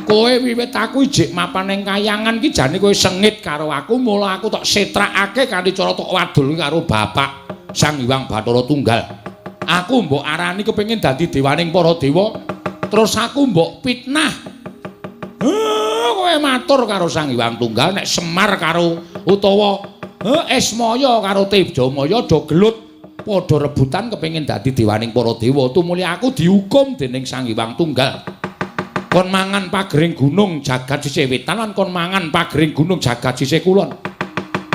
Kowe wiwit aku ijik mapan ning kayangan ki jane kowe sengit karo aku, mula aku tok setrakake kanthi cara tok wadul karo bapak Sang Hyang Bathara Tunggal. Aku mbok arani kepengin dadi dewaning para dewa, terus aku mbok fitnah. Kowe matur karo Sang Hyang Tunggal nek Semar karo utawa Ismaya karo Tejamaya do gelut padha rebutan kepengin dadi dewaning para dewa, tumuli aku dihukum dening Sang Hyang Tunggal. Kon mangan pagering gunung jagat sisih wetan lan kon mangan pagering gunung jagat sisih kulon.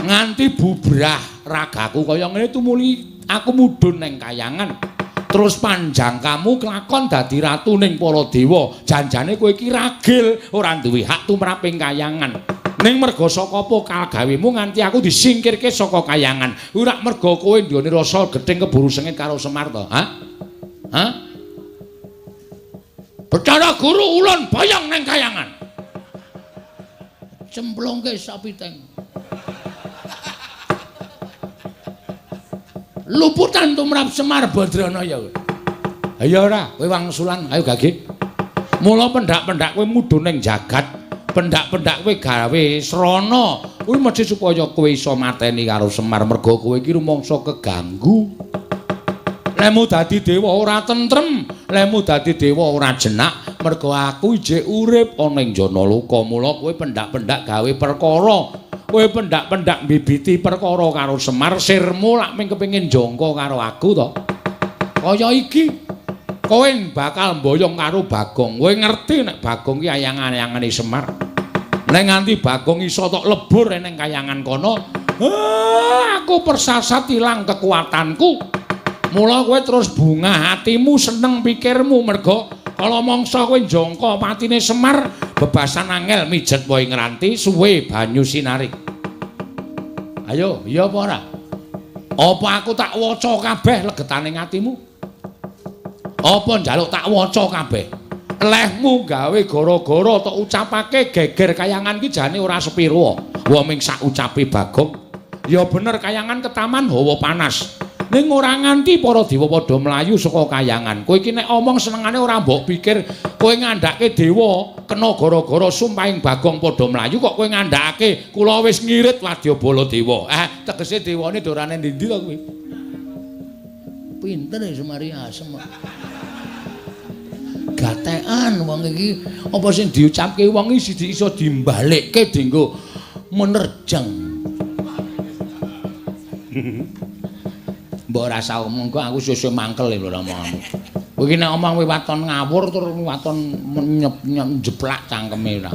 Nganti bubrah ragaku kaya ngene tumuli aku mudhun ning kayangan. Terus panjang kamu kelakon dadi ratu ning para dewa. Janjane kowe iki ragil, ora duwe hak tumrap ing kayangan. Ning merga saka apa kalgawemu nganti aku disingkirke saka kayangan. Ora merga kowe nduweni rasa gething keburu sengit karo Semar to? Hah? Hah? Bathara Guru ulun boyong ning kayangan. Cemplungke sapiteng. Luputan tumrap Semar Badranaya. Ayo ora, kowe wangsulan, ayo gage. Mula pendak-pendak kowe mudhun ning jagat, pendak-pendak kowe gawe srana. Kuwi mesti supaya kowe iso mateni karo Semar merga kowe iki rumangsa keganggu. Lemu dadi dewa ora tentrem, lemu dadi dewa ora jenak, merga aku ijik urip ana ing Janaloka. Mula kowe pendak-pendak gawe perkara, kowe pendak-pendak mbibiti perkara karo Semar, sirmu lak mung kepengin jangka karo aku to. Kaya iki. Kowe bakal mboyong karo Bagong. Kowe ngerti nek Bagong ki ayang-ayangane Semar. Nek nganti Bagong iso tok lebur ning kayangan kono, aku persasat ilang kekuatanku. Mula kowe terus bungah hatimu, seneng pikirmu merga kala mangsa kowe njangka patine Semar, bebasan angel mijet wae ngranti suwe banyu sinarik. Ayo, iya apa ora? Apa aku tak waca kabeh legetane atimu? Apa njaluk tak waca kabeh? Lehmu gawe gara-gara tok ucapake geger kayangan ki jane ora sepiro. Wa ming sak ucape Bagong. Ya bener kayangan ketaman hawa panas. Ning ora nganti para dewa padha mlayu saka kayangan. Kowe iki nek omong senengane ora mbok pikir kowe ngandhake dewa kena gara-gara sumpahing Bagong padha mlayu kok kowe ngandhakake kula wis ngirit wadyabala dewa. Tegese dewane dorane ndi-ndi to kowe? Pinter ya Semari asem. Gatekan wong iki apa sing diucapke wong iki iso dimbalekke dienggo menerjang. Mbok ora usah omong kok aku sesuk mangkel lho omonganmu. Kowe iki nek omong kowe waton ngawur tur waton njeplak cangkeme ora.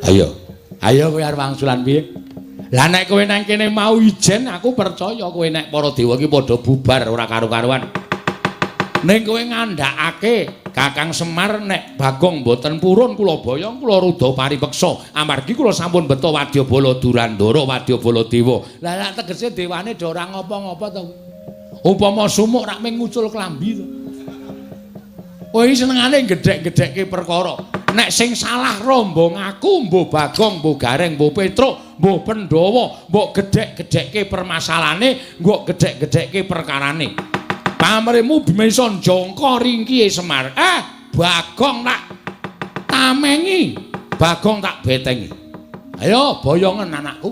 Ayo. Ayo kowe arep wangsulan piye? Lah nek kowe nang kene mau ijen aku percaya kowe nek para dewa iki padha bubar ora karu-karuan. Ning kowe ngandhakake Kakang Semar nek Bagong mboten purun kula boyong kula rudha paripeksa amargi kula sampun beto wadyabala Durandara wadyabala dewa. Lah lak tegese dewane do ora ngopo-ngopo to. Upama sumuk rak mung ngucul klambi to. Kowe iki senengane gedhek-gedhekke perkara. Nek sing salah rombong aku, mbuh Bagong, mbuh Gareng, mbuh Petruk, mbuh Pandhawa, mbok gedhek-gedhekke permasalahane, mbok gedhek-gedhekke perkarane. Pamrihmu bisa njangka ringkihe Semar. Bagong tak tamengi, Bagong tak betengi. Ayo boyongen anakku.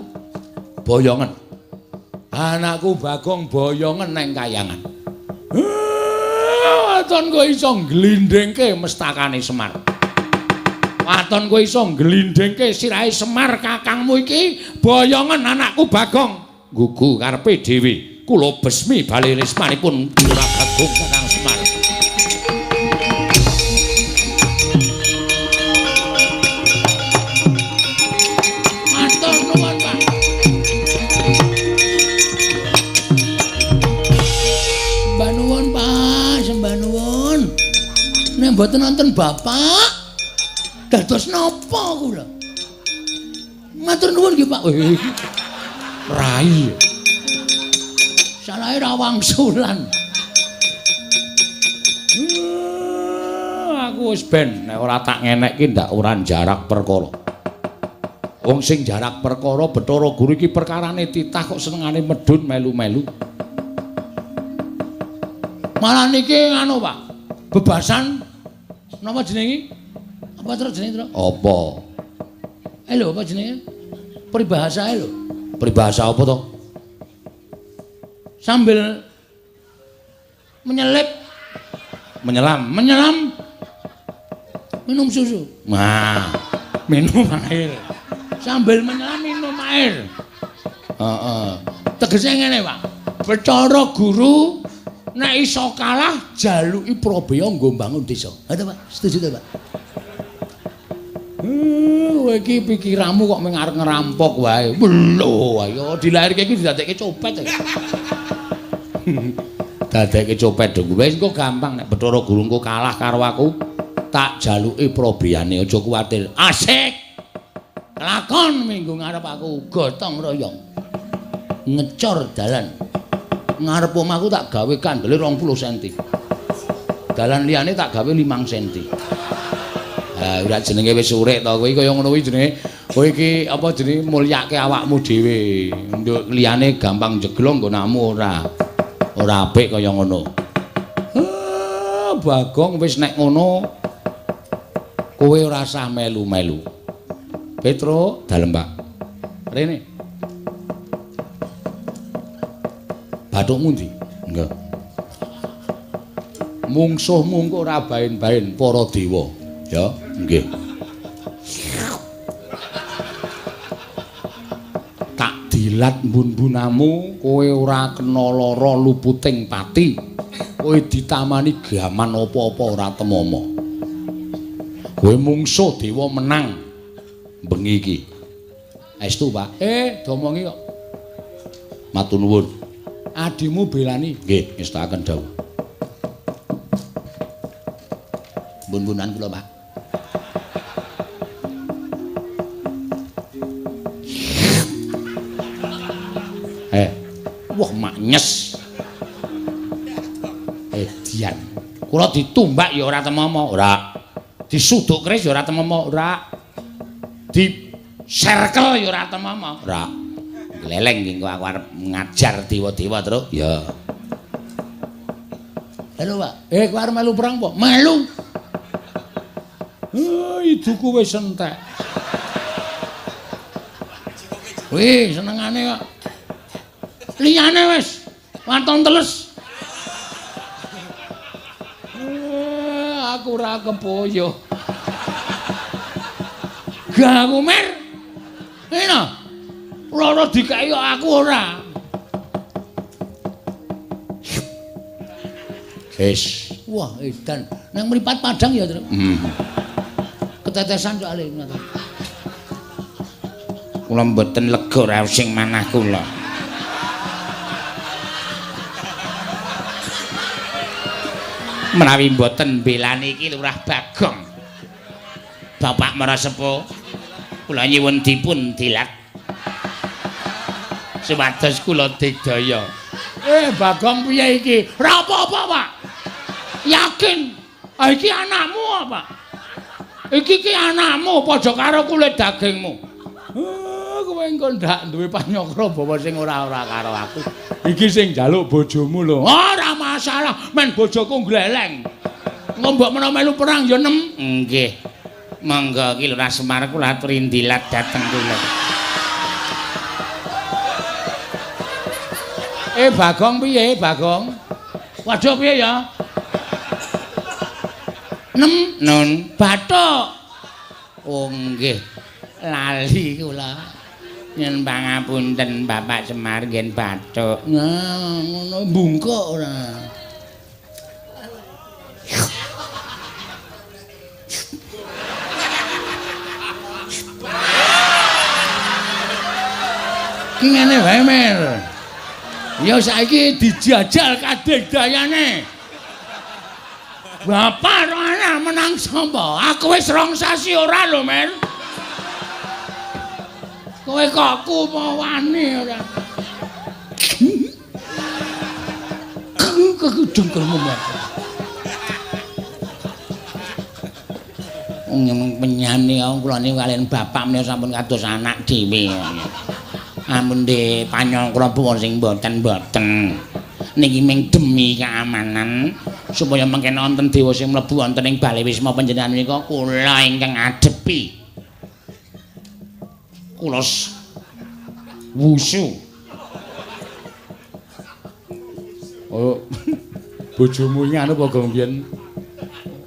Boyongen. Anakku Bagong boyongen nang kayangan. Waton kowe iso ngglindhingke mestakane Semar. Waton kowe iso ngglindhingke sirahe Semar kakangmu iki, boyongen anakku Bagong. Gugu karepe dhewe. Kula besmi bali rismanipun Lurah Bagong Kakang Semar. Matur nuwun, Pak. Sembah nuwun, Pak, sembah nuwun. Nek mboten nonton Bapak, dados napa kula? Matur nuwun nggih, Pak. Rai. Salahe ra wangsulan. Aku wis ben nek ora tak ngenekke ndak ora jarak perkara. Wong sing jarak perkara Bathara Guru iki perkarane titah kok senengane medhun melu-melu. Malah niki anu Pak, bebasan napa jenenge? Apa terus jenenge, Tru? Apa? Lho apa jenenge? Peribahasa lho. Peribahasa apa to? Sambil menyelip, menyelam, minum susu. Nah, minum air. Sambil menyelam minum air. Heeh. Tegese ngene, Pak. Bathara Guru nek iso kalah jaluki prabeya nggo mbangun desa. Ha to, Pak? Setuju to, Pak? Kowe iki pikiranmu kok mung arep ngerampok wae. Lho, ayo dilairke iki didadekke copet. Dadekke copet dong. Wis engko gampang nek Bathara Guru engko kalah karo aku, tak jaluki probeyane aja kuwatir. Asik. Lakon minggu ngarep aku gotong royong. Ngecor dalan. Ngarep omahku tak gawe kandele 20 cm. Dalan liyane tak gawe 5 cm. Ha ora jenenge wis urip to kowe kaya ngono kuwi jenenge. Kowe iki apa jenenge mulyake awakmu dhewe. Nduk liyane gampang jeglong nggonamu ora. Ora apik kaya ngono. Bagong wis nek ngono kowe ora usah melu-melu. Petruk, dalem Pak. Rene. Bathukmu ndi? Nggih. Mungsuhmu engko ora baen-baen para dewa. Ya, nggih. Tak dilat mbun-mbunamu kowe ora kena lara luputing pati. Kowe ditamani gaman apa-apa ora temomo. Kowe mungsuh dewa menang bengi iki. Estu, Pak. Domongi kok. Matur nuwun. Adimu belani. Nggih, ngestakaken dawuh. Bun-bunan kula, Pak. Wah, maknyes. Dian. Kula ditumbak ya ora temomo, ora. Disuduk keris ya ora temomo, ora. Di serkel ya ora temomo, ora. Gleleng iki aku arep ngajar dewa-dewa, Truk. Ya. Halo, Pak. Kowe arep melu perang apa? Melu. Iduku wis entek. Wih, senengane kok. Liyane wis waton teles. Aku ora kepoyo. Gak aku mer. Ngene. Loro dikeki kok aku ora. Wis. Wah, edan. Nang mripat padang ya, Truk. Ketetesan soalé ngono. Kula mboten lega raos sing manah kula. Menawi mboten mbelani iki Lurah Bagong. Bapak Marasepuh, kula nyuwun dipun dilat supados kula digdaya. Bagong piye iki? Ora apa-apa, Pak. Yakin. Ah iki anakmu apa? Iki ki anakmu padha karo kulit dagingmu. Kowe engko ndak duwe panyokra bawa sing ora-ora karo aku. Iki sing njaluk bojomu lho. Ora masalah, men bojoku gleleng. Engko mbok menawa melu perang ya nem. Nggih. Monggo ki Lurah Semar kula aturi ndilat dhateng kula. Bagong piye, Bagong? Waduh piye ya? Nem nun bathuk. Oh nggih. Lali kula. Nyuwun pangapunten Bapak Semar ngen bathuk. Nah, ngono bungkuk ora. Ki ngene wae, Mer. Ya saiki dijajal kadegdayane. Bapak ora menang sapa? Aku wis 2 sasi ora lho, Mer. Kowe kok aku mau wani ora? Kekudungkelmu Mer. Wong penyane kula niku kaliyan bapak menika sampun kados anak dhewe. Ampun de panyangkra bawa sing mboten-mboten. Niki ming demi keamanan supaya mengken wonten dewa sing mlebu wonten ing bale wisma panjenengan menika kula ingkang ngadepi. Kula wusu. Oh, bojomu iki anu apa gong biyen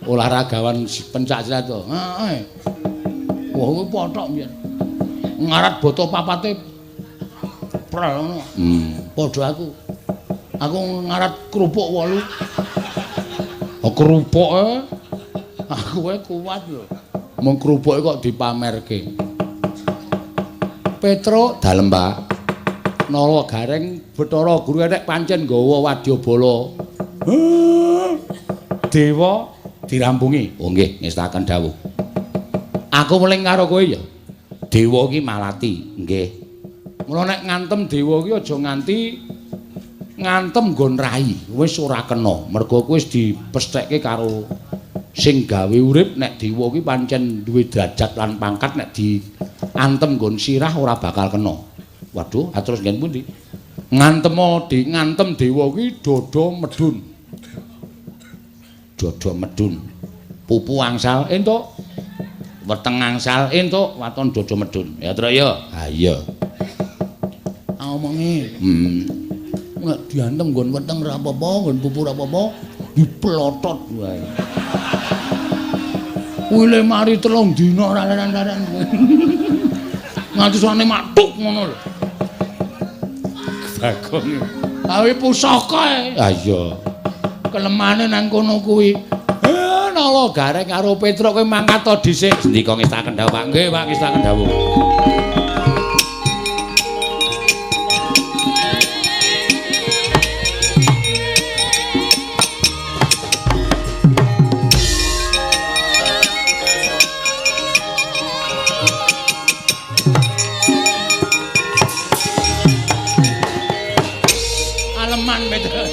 olahragawan pencak silat to? Heeh. Wah, kuwi pothok biyen. Ngarat boto papate prel ngono. Padha aku. Aku ngarat kerupuk 8. Oh, kerupuke aku wae kuat lho. Mung kerupuke kok dipamerke. Petruk dalem, Pak. Nala Gareng Bathara Guru nek pancen nggawa wadyabala. Dewa dirampungi. Oh nggih, ngestaken dawuh. Aku weling karo kowe ya. Dewa iki malati, nggih. Mula nek ngantem dewa iki aja nganti ngantem nggon rai, wis ora kena. Mergo kuwi wis dipesthekke karo sing gawe urip nek dewa iki pancen duwe derajat lan pangkat nek diantem nggon sirah ora bakal kena. Waduh, terus nggen pundi? Ngantem dewa iki dada medhun. Dada medhun. Pupu angsal entuk. Weteng angsal entuk, waton dada medhun. Ya, Truk ya. Ha iya. Omongi. Nek diantem nggon weteng ora apa-apa, nggon pupu ora apa-apa, diplotot wae. Kuwi le mari 3 dina ora leren-leren. Nganti suwane matuk ngono lho. Bagong. Awe pusaka e. Ha iya. Kelemane nang kono kuwi. Nala Gareng karo Petruk kowe mangkat to dhisik. Sendika ngestaken dawuh, Pak. Nggih, Pak, ngestaken dawuh. Aleman Petruk.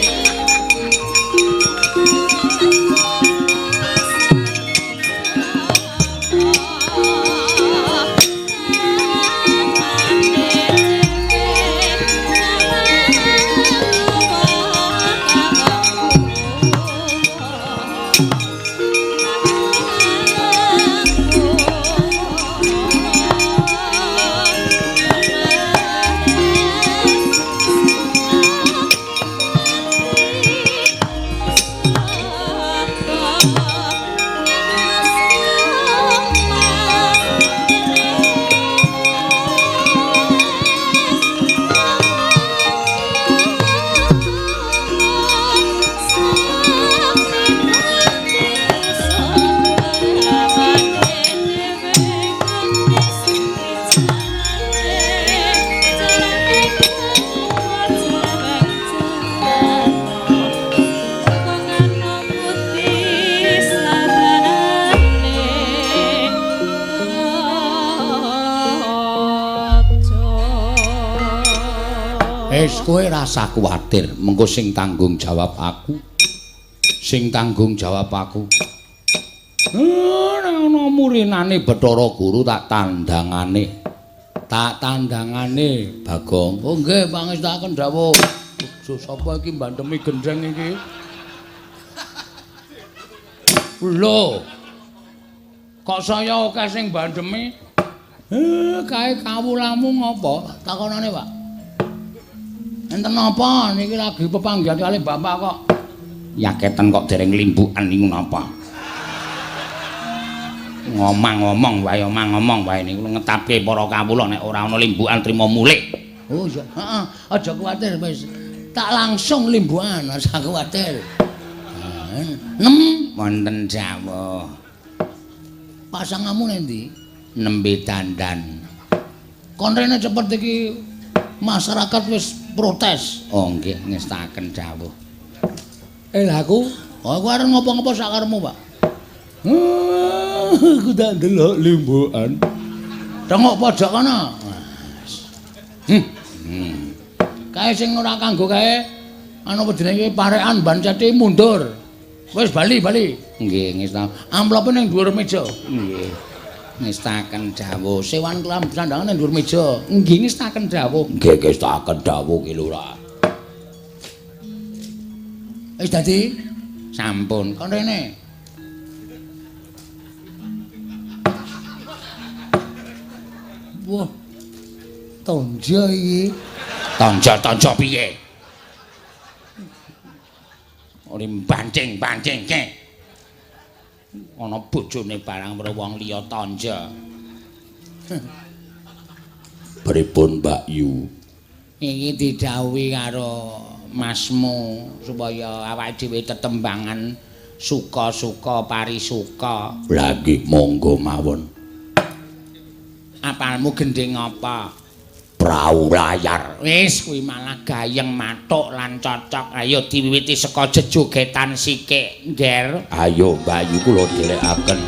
Wis kowe rasa kuwatir, mengko sing tanggung jawab aku. Sing tanggung jawab aku. Nek ana murinane Bathara Guru tak tandangane. Tak tandangane, Bagong. Oh nggih, pangestakaken dawuh. Bojo sapa iki mbandemi gendheng iki? Lho. Kok saya akeh sing mbandemi? Kae kawulamu ngopo? Takonane, Pak. Enten napa niki lagi pepanggihan kali bapak kok. Yaketen kok dereng limbukan niku napa? Ngomong-ngomong wae, omong-ngomong wae niku ngetapke para kawula nek ora ana limbukan trima mulih. Oh iya, heeh, aja kuwatir wis. Tak langsung limbukan, aja kuwatir. Nem wonten dawuh. Pasanganmu nendi? Nembe dandan. Kon rene cepet iki masyarakat wis protes. Oh nggih, ngestaken dawuh. Lha aku, aku arep ngopo-ngopo sakarepmu, Pak. Aku tak ndelok limbukan. Tengok pojok kono. Kae sing ora kanggo kae anu jenenge parekan bancete mundur. Wis bali, bali. Nggih, ngestaken. Amplope ning dhuwur meja. Nggih. Ngestaken dawuh. Sewan kelam sandangan ning dhuwur meja. Nggih, ngestaken dawuh. Nggih, ngestaken dawuh ki Lurah. Wis dadi? Sampun. Kon rene. Wah. Tonjo iki. Tonjo-tonjo piye? Ora bancing-bancingke. Ana bojone barang karo wong liya tonjo. Pripun Mbak Yu? Iki didhawuhi karo masmu supaya awake dhewe tetembangan suka-suka parisuka. Lha nggih monggo mawon. Apalmu gendhing apa? Prau layar. Wis kuwi malah gayeng mathuk lan cocok. Ayo diwiwiti saka jejogetan sikik, Ngger. Ayo Mbak Yu kula dhelekaken.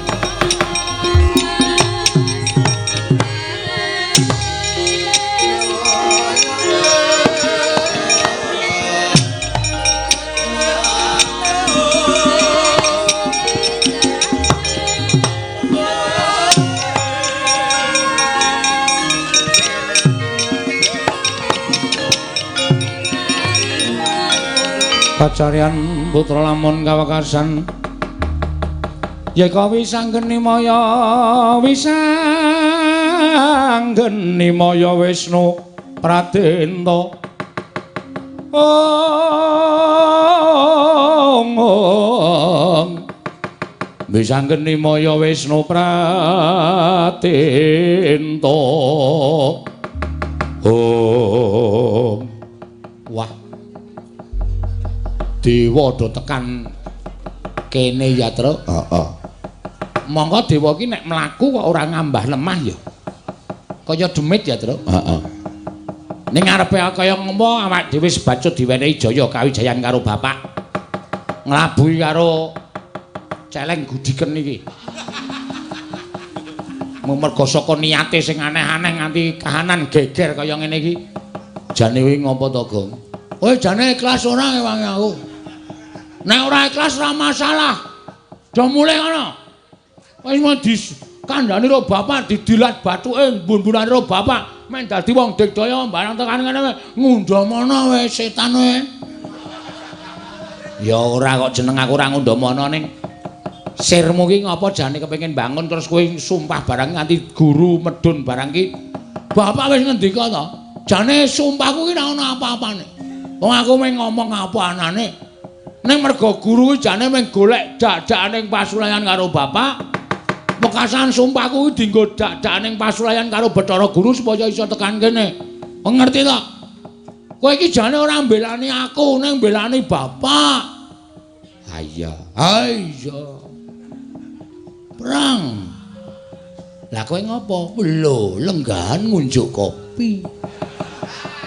Pacaryan putra lamun kawekasan yeka wisanggeni maya wisanggeni maya Wisnu Pradenta ong ong wisanggeni maya Wisnu Pradenta ong. Wah, Dewa do tekan kene ya, Truk. Heeh. Monggo dewa iki nek mlaku kok ora ngambah lemah ya. Kaya demit ya, Truk. Heeh. Ning ngarepe kaya ngopo awak dhewe sebacut diwenehi jaya kawijayan karo bapak. Nglabuhi karo celeng gudiken iki. Mergo saka niate sing aneh-aneh nganti kahanan geger kaya ngene iki. Jane kuwi ngopo to, Gong? Kowe jane ikhlas ora ngewangi aku? Nek ora ikhlas ora masalah. Do mulih ngono. Wis mau dikandhani karo bapak didilat bathuke mbun-mbunane karo bapak men dadi wong digdaya barang tekan ngene ngundhamana wis setan kowe. Ya ora kok jeneng aku ora ngundhamana ning sirmu ki ngapa jane kepengin bangun terus kowe sumpah barang nganti guru medun barang ki. Bapak wis ngendika to. Jane sumpahku ki ora ono apa-apane. Wong aku mung ngomong apa anane. Ning mergo guru ki jane mung golek dak-dakane pasulayan karo bapak. Wekasan sumpahku ki dienggo dak-dakane pasulayan karo Bathara Guru supaya iso tekan kene. Ngerti to? Kowe iki jane ora mbelani aku, ning mbelani bapak. Ha iya. Ha iya. Perang. Lah kowe ngopo? Lho, lenggahan ngunjuk kopi.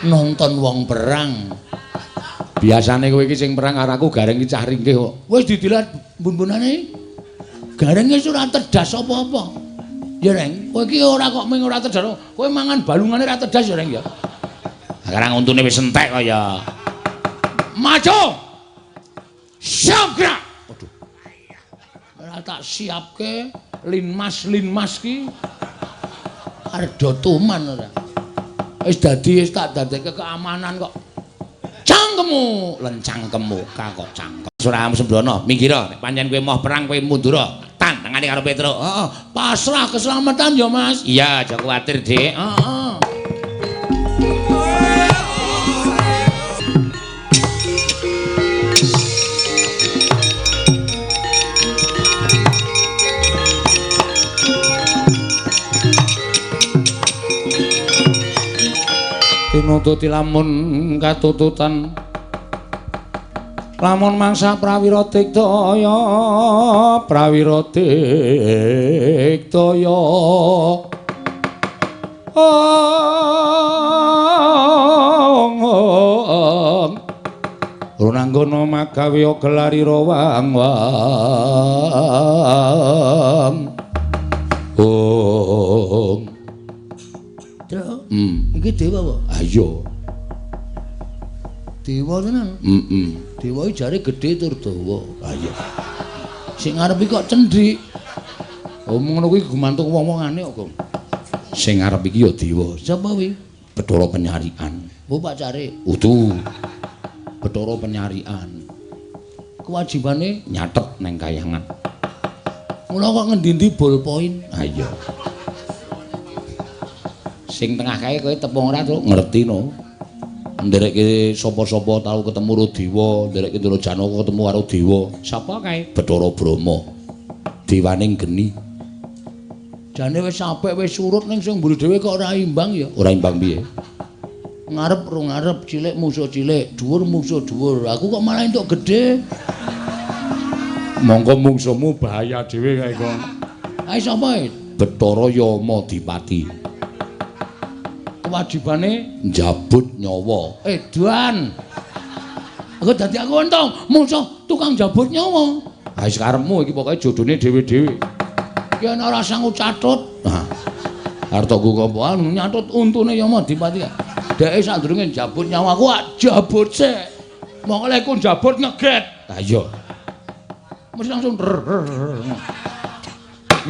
Nonton wong perang. Biasane kowe iki sing perang karo aku gareng iki cah ringkih kok. Wis didilat bun-bunane. Gareng wis ora terdas apa-apa. Ya, Reng, kowe iki ora kok mung ora terdas. Kowe mangan balungane ora terdas ya, Reng ya. Sekarang untune wis entek kok ya. Maju. Siap gerak. Waduh. Ora tak siapke linmas-linmas ki. Arep do tuman ora. Wis dadi wis tak dadekke keamanan kok. Cangkemmu, lencangkemmu kok cangkem. Ora sembrono, minggir nek pancen kowe moh perang kowe mundur. Tantangane karo Petruk. Heeh, pasrah keselamatan ya, Mas. Iya, aja kuwatir, Dik. Heeh. Tinututi lamun katututan lamun mangsa prawira digdaya prawira digdaya ong runanggono magawe gelarira wang wang ong. Truk, iki dewa apa? Ayo. Dewa tenan. Heeh. Dewa iki jare gedhe tur dawa. Ha iya. Sing ngarep iki kok cendhik. Oh ngono kuwi gumantung wong-wongane kok, Gong. Sing ngarep iki ya dewa. Sapa kuwi? Bathara Penyarikan. Oh, pacare. Udu. Bathara Penyarikan. Kewajibane nyatet neng kayangan. Mula kok ngendi-endi ballpoint. Ha iya. Sing tengah kae kowe tepung ora, Truk? Ngerti no. Nderekke sapa-sapa tau ketemu karo dewa, nderekke Ndara Janaka ketemu karo dewa. Sapa kae? Bathara Brahma. Dewaning geni. Jane wis apik wis surut ning sing mburi dhewe kok ora imbang ya. Ora imbang piye? Ngarep ro ngarep, cilik musuh cilik, dhuwur musuh dhuwur. Aku kok malah entuk gedhe. Mongko mungsuhmu bahaya dhewe kae kok. Ae sapa e? Bathara Yamadipati. Kewajibane njabut nyawa. Edan. Aku dadi aku untung musuh tukang jabut nyawa. Ha wis karepmu iki pokoke jodone dhewe-dhewe. Ki ana ora sangu catut. Nah. Arep nggo apa nyatut untune Yamadipati. Dheke sadurunge njabut nyawa aku jabut sik. Mongko lek ku njabut ngeget. Ha iya. Mesti langsung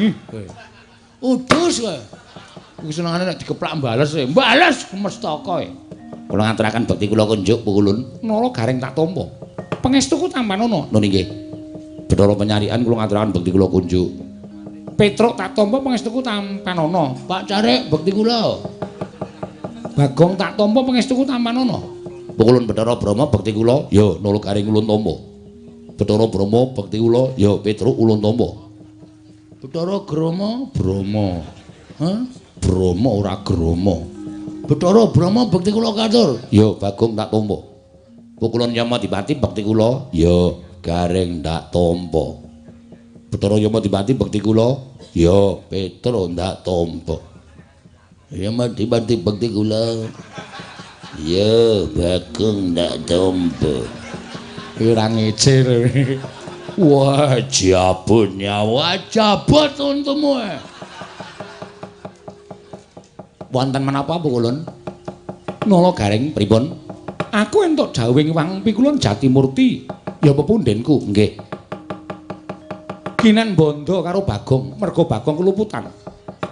ih kowe. Udus kowe. Kuwi senengane nek dikeplak bales e. Bales mestaka e. Kula ngaturaken bekti kula kunjuk pukulun. Nara gareng tak tampa. Pangestuku tampanono. Nun inggih. Bathara Penyarikan kula ngaturaken bekti kula kunjuk. Petruk tak tampa pangestuku tampanono. Pak Carik bekti kula. Bagong tak tampa pangestuku tampanono. Pukulun Bathara Brahma bekti kula. Ya Nara gareng ulun tampa. Bathara Brahma bekti kula. Ya Petruk ulun tampa. Bathara Grama Brahma. Hah? Brahma ora Grama. Bathara Brahma bekti kula katur. Ya Bagong tak tampa. Pukulun Yamadipati bekti kula. Ya, Gareng ndak tampa. Bathara Yamadipati bekti kula. Ya, Petro ndak tampa. Yamadipati bekti kula. Ya, Bagong ndak tampa. Ora ngece. Wah, jabut nyawa, jabut untumu. Wonten menapa Pukulun? Nala Gareng pripun? Aku entuk dawuhing Wang Pikulun Jatimurti, ya pepundhenku, nggih. Kinen bondo karo Bagong, merga Bagong keluputan.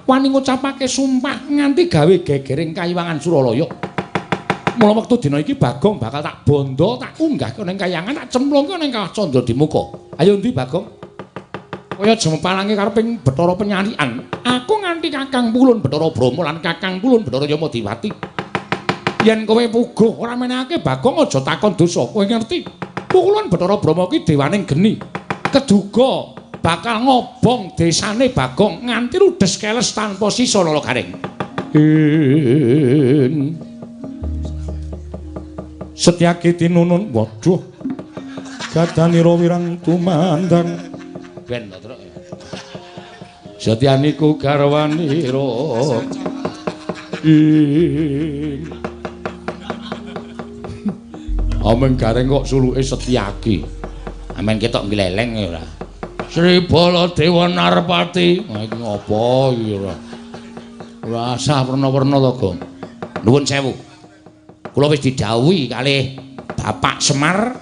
Wani ngucapake sumpah nganti gawe gegering kayiwangan Suralaya. Mula wektu dina iki Bagong bakal tak bondo, tak unggahke ning kayangan, tak cemplungke ning Kawah Candra Dimuka. Ayo ndi Bagong? Kaya jemepalange kareping Bathara Penyalikan. Aku nganti Kakang Pulun Bathara Brahma lan Kakang Pulun Bathara Yamadipati. Yen kowe puguh ora menehake Bagong aja takon dosa. Kowe ngerti? Pukulun Bathara Brahma ki dewaning geni. Keduga bakal ngobong desane Bagong nganti ludes keles tanpa sisa Nala Gareng. Setyaki tinunun, waduh. Gadanira wirang tumandang. Ben to, Truk. Setyaniku garwanira. Amen Gareng kok suluke Setyaki. Amen ketok gleleng ya ora. Sri Baladewa Narpati. Wah iki ngopo iki ora. Ora asah werna-werna to, Gong. Nuwun sewu. Kula wis didhawuhi kalih Bapak Semar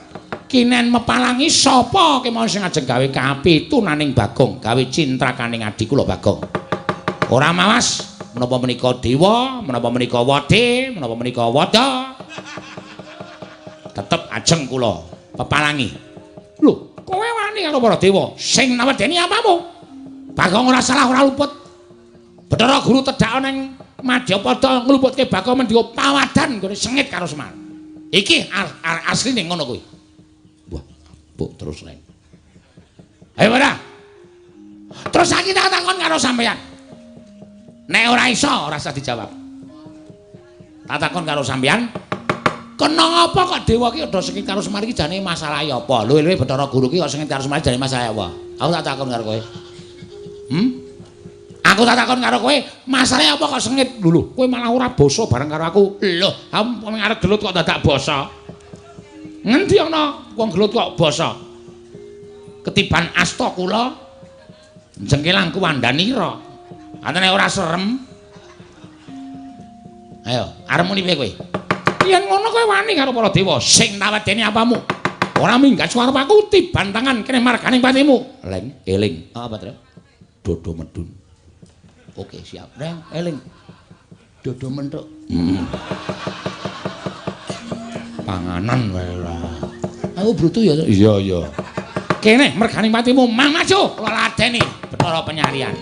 kinen mepalangi sapa kemawon sing ajeng gawe kapitunaning Bagong, gawe cintrakaning adi kula Bagong. Ora mawas menapa menika dewa, menapa menika wade, menapa menika wada. Tetep ajeng kula pepalangi. Lho, kowe wani karo para dewa sing nawedeni apamu? Bagong ora salah ora luput. Bathara Guru tedhak ning Madyapada ngluputke Bagong mendika pawadan nggone sengit karo Semar. Iki asline ngono kuwi. Wah, mbok terus reng. Ayo ora. Terus saiki tak takon karo sampeyan. Nek ora iso ora usah dijawab. Tak takon karo sampeyan. Kena apa kok dewa ki udah sengit karo Semar iki jane masalahe apa? Luwe-luwe Bathara Guru ki kok sengit karo Semar jane masalahe apa? Aku tak takon karo kowe. Aku tak takon karo kowe, masalahe apa kok sengit? Lho, kowe malah ora basa bareng karo aku. Lho, aku arep gelut kok dadak basa. Ngendi ana wong gelut kok basa? Ketiban asta kula jengkelang kuwandanira. Antene ora serem. Ayo, arep muni piye kowe? Yen ngono kowe wani karo para dewa sing tawedeni apamu? Ora minggat suara aku tiban tangan kene marganing patimu. Leng, eling. Apa, Tru? Dodo medun. Oke, siap. Leng, eling. Dodo menthuk. Panganan wae ora. Aku brutu ya, Tru? Iya, iya. Kene merganing patimu, mang maju kula ladeni Bathara Penyalian.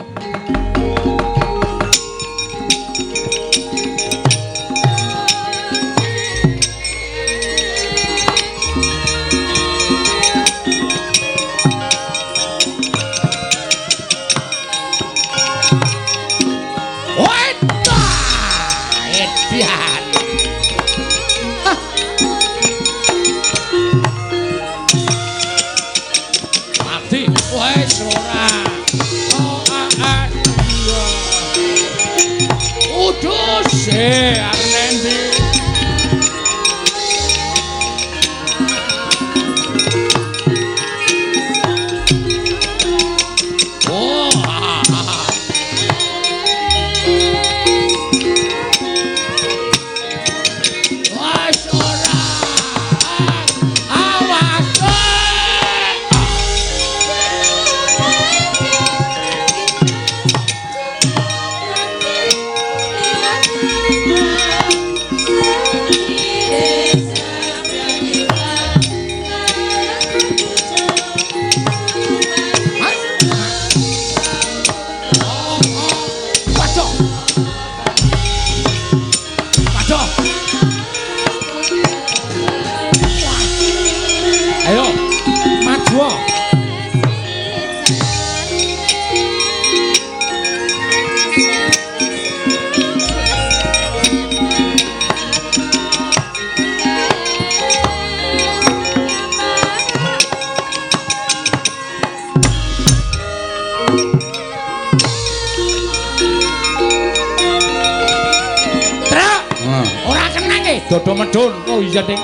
Dodo medhun. Oh iya, Ding.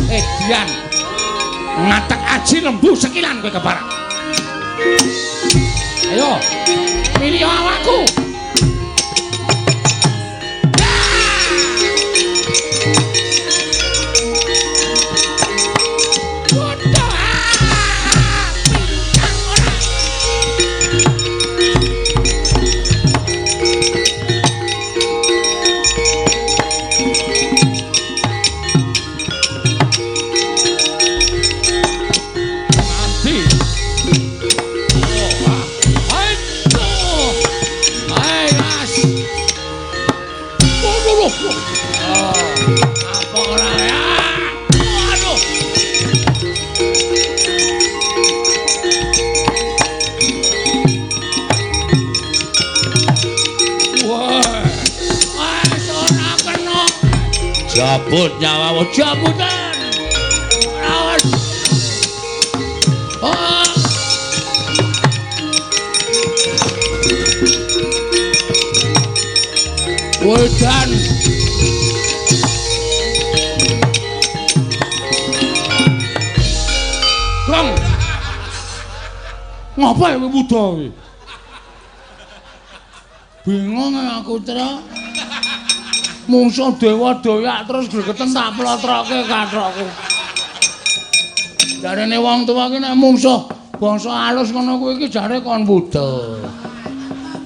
Edian. Ngatek aji lembu sekilan kowe keparak. Ayo, milih awakku. Jabut nyawamu, jabutan. Awas. Oh. Wedan. Gong. Ngapa ya kowe wuda kowe? Bingung aku, Tra. Mungsuh dewa doyak terus gregeten tak plotroke kathokku. Jarene wong tuwa ki nek mungsuh bangsa alus ngono kuwi iki jare kon wuda.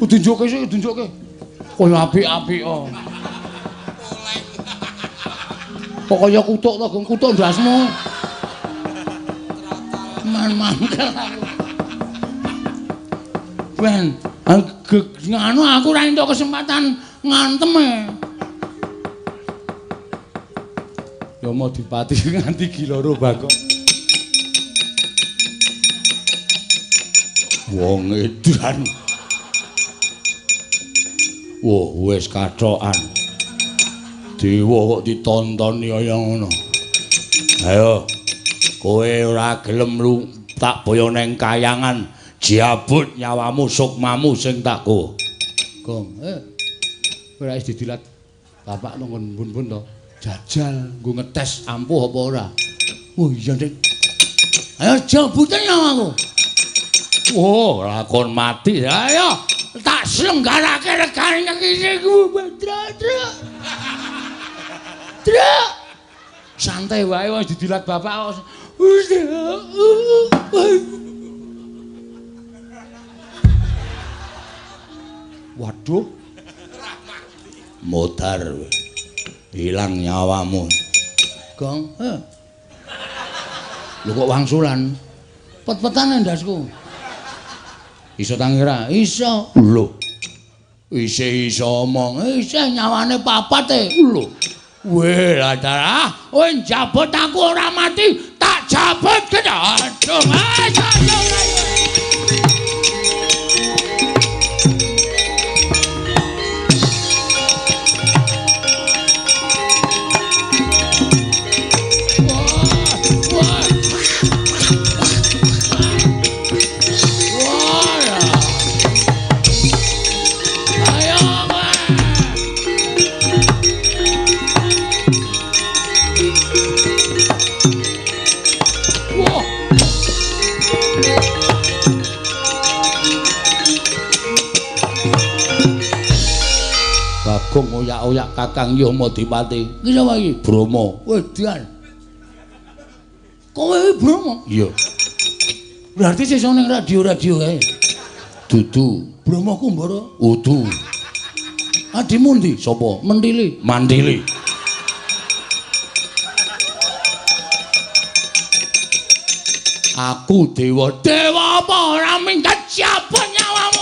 Diunjukke sik, diunjukke. Kaya apik-apik kok. Kok kaya kutuk to, Gong, kutuk ndasmu. Man mangkel aku. Ben, nganu aku ora entuk kesempatan ngantem e. Yama Dipati nganti giloro Bagong. Wong edan. Wah, wis kathokan. Dewa kok ditontoni kaya ngono. Ayo, kowe ora gelem lu tak boyo neng kayangan, jabut nyawamu sukmamu sing tak go. Gong, ora wis didilat bapak nang bun-bun to. Jajal nggo ngetes ampuh apa ora. Oh iya, Dik. Ayo jabuten nyawaku. Oh, lakon mati. Ayo, tak selenggarake regane iki ku, Tra, Tra. Tra. Santai wae wis didilat bapak. Waduh. Modar. Hilang nyawamu. Gong, Lho kok wangsulan? Pet-petane ndasku. Iso tangi ra? Iso. Lho. Isih iso omong. Isih nyawane papat e. Lho. Weh, lah kowe njabut aku ora mati, tak jabut ke. Aduh, ayo. Bagong oyak-oyak Kakang Yama Dipati. Iki sapa iki? Brama. Wedan. Kowe iki Brama? Iya. Berarti sesuk ning radio-radio kae. Dudu. Brama Kumbara? Udu. Adimu ndi? Sapa? Mentili. Mantili. Aku dewa. Dewa apa ora minggat siapa nyawamu?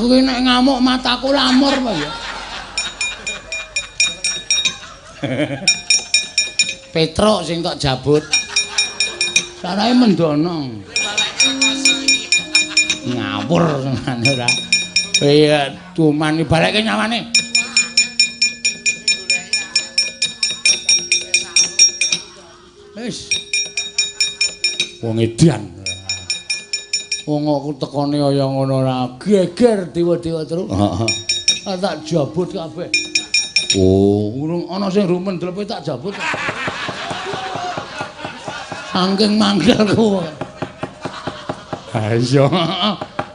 Aku ki nek ngamuk mataku lamur apa ya. Petruk sing tok jabut. Sarahe mendono. Ngawur senengane ora. Iya, cuman balekke nyawane. Wis. Wong edan. Wong aku tekone kaya ngono ora geger dewa-dewa terus. Heeh. Tak jabut kabeh. Oh, urung ana sing rumen dlepe tak jabut. Saking mangkelku. Ha iya.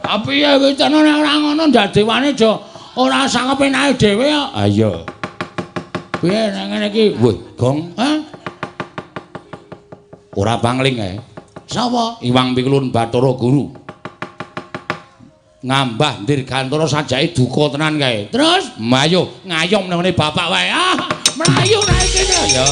Tapi ya wis nek ora ngono ndak dewane aja ora sangepenake dhewe kok. Ha iya. Piye nek ngene iki? Wih, Gong. Hah? Ora pangling ae. Sapa? Iwang Pikulun Bathara Guru. Ngambah Dirgantara sajake duka tenan kae. Terus mayo ngayom nang ngene bapak wae. Ah, mlayu nae kene. Ya.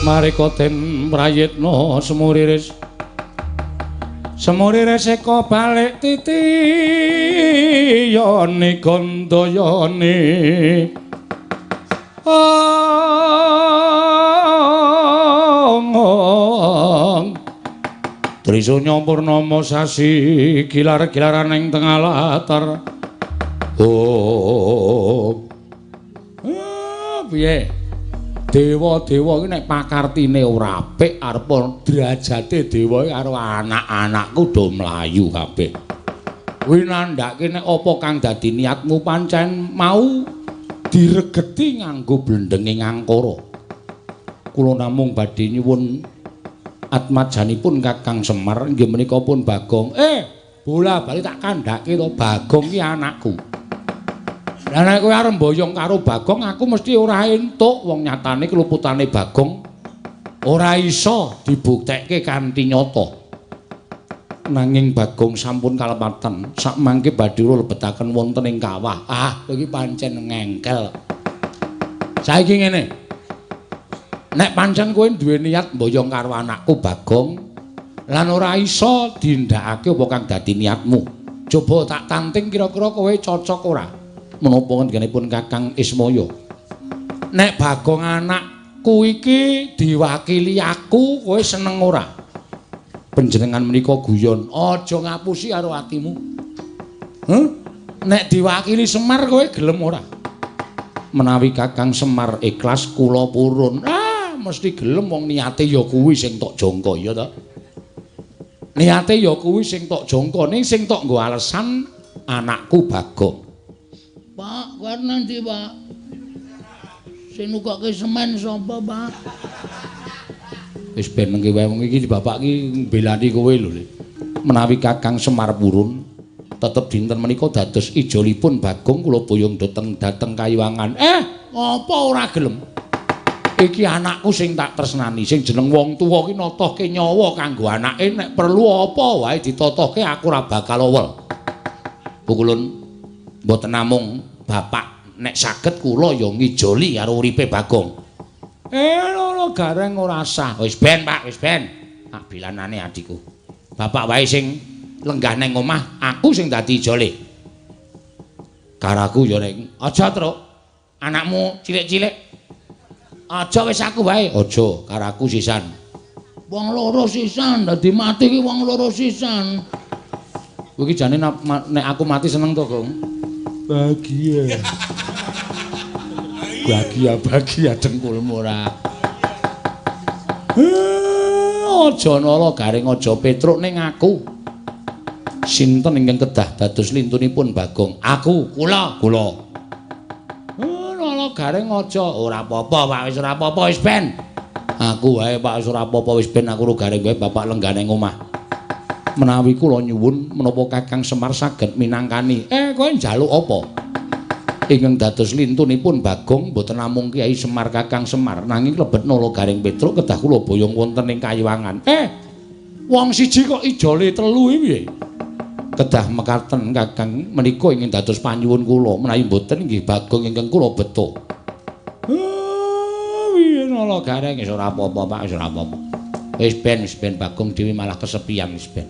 Marika den prayitna semuriris. Semuriris eka balik titiyane gandayane. Ong. Trisunya purnama sasi gilar-gilaran ing tengah latar. Oh. Piye? Dewa-dewa iki nek pakartine ora apik arep derajate dewa iki karo anak-anakku do mlayu kabeh. Kuwi nandhake nek apa kang dadi niatmu pancen mau diregeti nganggo blendenge ngangkara. Kula namung badhe nyuwun atmajanipun Kakang Semar inggih menika pun Bagong. Bola bali tak kandhake to Bagong ki anakku. Lah nek kowe arep mboyong karo Bagong aku mesti ora entuk, wong nyatane keluputane Bagong ora iso dibuktekke kanthi nyata. Nanging Bagong sampun kalepatan, sakmangke badhe lebetaken wonten ing kawah. Ah, kowe iki pancen ngengkel. Saiki ngene. Nek pancen kowe duwe niat mboyong karo anakku Bagong lan ora iso dindakake apa kang dadi niatmu. Coba tak tanting kira-kira kowe cocok ora? Menapa ngendikanipun Kakang Ismaya? Nek Bagong anakku iki diwakili aku, kowe seneng ora? Panjenengan menika guyon, aja ngapusi karo atimu. Huh? Nek diwakili Semar kowe gelem ora? Menawi Kakang Semar ikhlas kula purun. Ah, mesti gelem wong niate ya kuwi sing tok jangka ya ta. Niate ya kuwi sing tok jangka, ning sing tok nggo alesan anakku Bagong. Pak, kowe nanti, Pak. Sing nukokke semen sapa, Pak? Wis ben nengke wae wong iki bapak iki mbelani kowe lho, Le. Menawi Kakang Semar purun, tetep dinten menika dados ijolipun Bagong kula boyong dhateng dhateng Kayiwangan. Apa ora gelem? Iki anakku sing tak tresnani, sing jeneng wong tuwa ki notohke nyawa kanggo anake, nek perlu apa wae ditotohke aku ora bakal owel. Pukulun mboten namung bapak nek saged kula ya ngijoli karo uripe Bagong. Lho gareng ora sah. Wis ben, Pak, wis ben. Tak bilanane adikku. Bapak wae sing lenggah nang omah, aku sing dadi ijole. Karaku ya nek aja, Truk. Anakmu cilik-cilik. Aja wis aku wae. Aja, karaku sisan. Wong loro sisan, dadi mati ki wong loro sisan. Kowe iki jane nek aku mati seneng to, Gong? Bahagia. Bahagia-bahagia dengkulmu ora. Aja Nala Gareng aja Petruk ning aku. Sinten ingkang kedah dados lintunipun Bagong? Aku, kula, kula. Nala Gareng aja ora apa-apa, Pak, wis ora apa-apa wis ben. Aku wae Pak wis ora apa-apa wis ben aku ro Gareng wae bapak lenggane omah. Menawi kula nyuwun menapa Kakang Semar saged minangkani. Kowe njaluk apa? Ingkang dados lintunipun Bagong mboten namung Kyai Semar Kakang Semar nanging klebet Nala Gareng Petruk kedah kula boyong wonten ing Kayiwangan. Wong siji kok ijole telu iki piye? Kedah mekaten Kakang menika ingkang dados panyuwun kula menawi mboten nggih Bagong ingkang kula beto. Piye Nala Gareng wis ora apa-apa Pak wis ora apa-apa. Wis ben Bagong dhewe malah kesepian wis ben.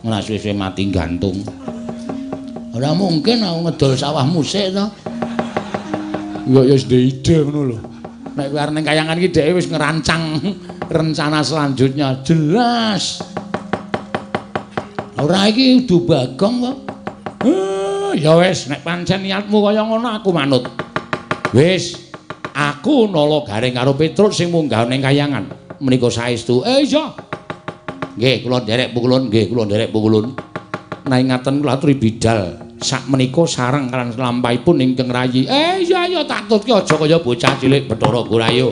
Ora suwe-suwe mati gantung. Ora mungkin aku ngedol sawah musik to. Ya ya wis ndek ide ngono lho. Nek kowe arep ning kayangan iki dheke wis ngerancang rencana selanjutnya jelas. Ora iki udu Bagong kok. Ya wis nek pancen niatmu kaya ngono aku manut. Wis, aku Nala Gareng karo Petruk sing munggah ning kayangan. Menika saestu. Iya. Nggih, kula nderek pukulun, nggih kula nderek pukulun. Nanging ngaten kula aturi bidal sak menika sareng lan lampahipun ingkang rayi. Iya iya tak tutke aja kaya bocah cilik Bathara Gurayo.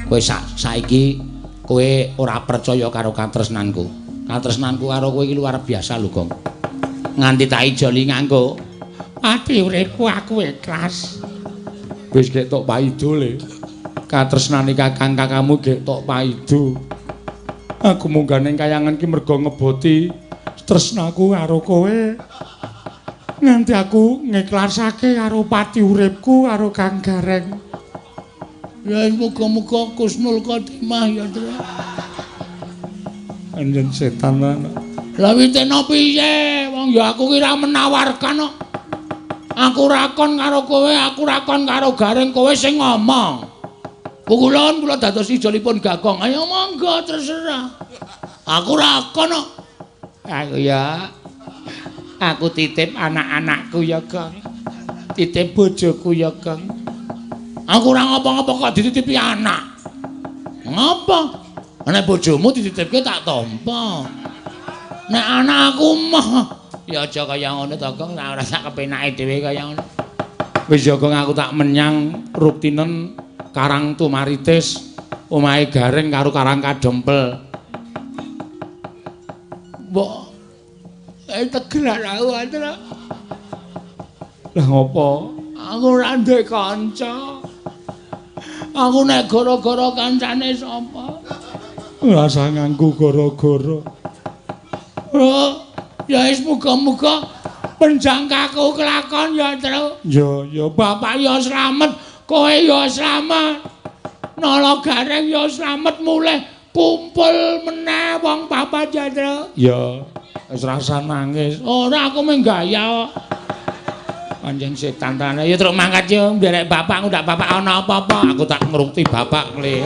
Kowe saiki kowe ora percaya karo katresnanku. Katresnanku karo kowe iki luar biasa lho, Gong. Nganti tak ijoli nganggo ati uripku aku ikhlas. Wis gek tok paido le. Katresnane kakang kakangmu gek tok paido. Aku munggah ning kayangan ki mergo ngeboti tresnaku karo kowe. Nganti aku ngikhlasake karo pati uripku karo Kang Gareng. Ya muga-muga kusnul khotimah ya, Tru. Anjen setan lan. Lah witena piye? Wong ya aku ki ra menawarkan kok. Aku ra kon karo kowe, aku ra kon karo Gareng, kowe sing ngomong. Pukulun kula dados ijolipun Bagong. Ayo monggo terserah. Aku ra kon kok. Aku ya. Aku titip anak-anakku ya, Gong. Titip bojoku ya, Gong. Aku ora ngapa-ngapa kok dititipi anak. Ngapa? Nek bojomu dititipke tak tampa. Nek anak aku mah ya aja kaya ngono to, Gong, ora sak kepenake dhewe kaya ngono. Wis ya, Gong, aku tak menyang Ruktinen Karang Tumaritis, omahe Gareng karo Karang Kadempel. Mbok tegelan aku Andra. Lah ngopo? Aku ora ndek kanca. Aku nek gara-gara kancane sapa? Ora usah nganggo gara-gara. Oh, ya wis muga-muga penjangkaku kelakon ya, Tru. Ya, ya bapak ya slamet, kowe ya slamet. Nala Gareng ya slamet mulih kumpul meneh wong papat ya, Tru. Ya, wis rasa nangis. Ora aku mung gaya kok. Anjing setan tane. Ya truk mangkat yo nderek bapak ngundak bapak ana apa-apa. Aku tak ngrungti bapak kle.